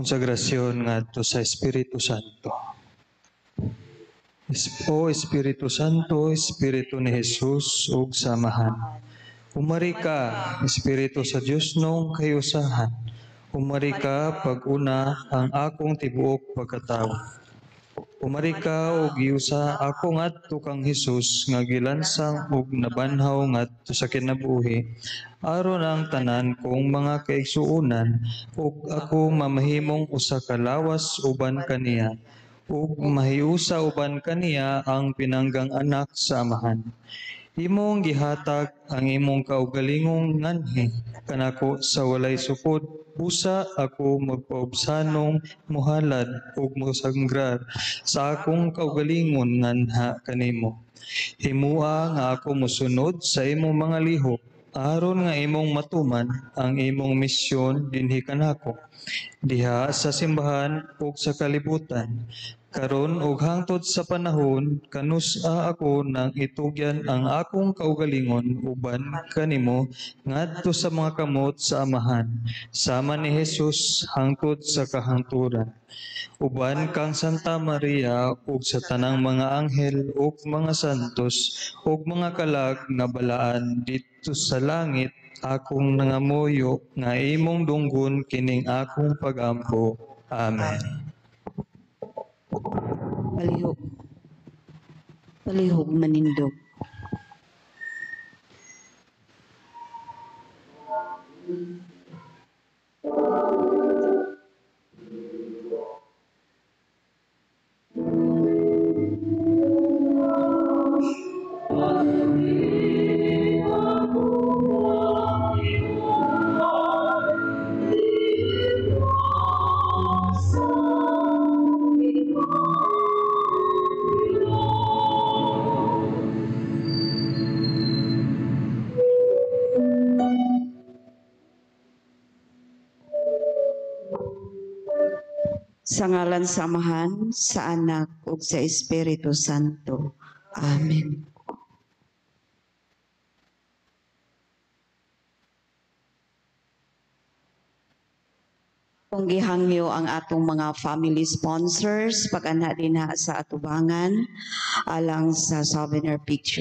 Konsagrasyon ngadto sa Espiritu Santo. O Espiritu Santo, Espiritu ni Jesus ug samahan. Umari ka, Espiritu sa Dios nong kayusahan. Umari ka pag-una ang akong tibuok pagkatawo. Umari ka og giusa ako ngadto kang Hesus nga gilansang ug nabanhaw ngadto sa kinabuhi aron ang tanan kong mga kaigsuonan ug ako mamahimong usa ka lawas uban kaniya ug mahiusa uban kaniya ang pinanggang anak sa Amahan. Imong gihatag ang imong kaugalingong nganhi kanako sa walay sukod, busa ako magpaubsanong mohalad ug mosangrar sa akong kaugalingon nganha kanimo. Himua nga ako mosunod sa imong mga lihok aron nga imong matuman ang imong misyon dinhi kanako diha sa simbahan ug sa kalibutan karon ug hangtod sa panahon kanus-a ako nang itugyan ang akong kaugalingon uban kanimo ngadto sa mga kamot sa Amahan sama ni Jesus hangtod sa kahangturan, uban kang Santa Maria ug sa tanang mga anghel ug mga santos ug mga kalag nga balaan didto sa langit. Akong nangamuyo nga imong dunggon kining akong pagampo. Amen. Palihog. Palihog manindog. Sa ngalan sa Amahan, sa Anak, ug sa Espiritu Santo. Amen. Kung gihangyo ang atong mga family sponsors, pag-anha dinha sa atubangan, alang sa souvenir picture.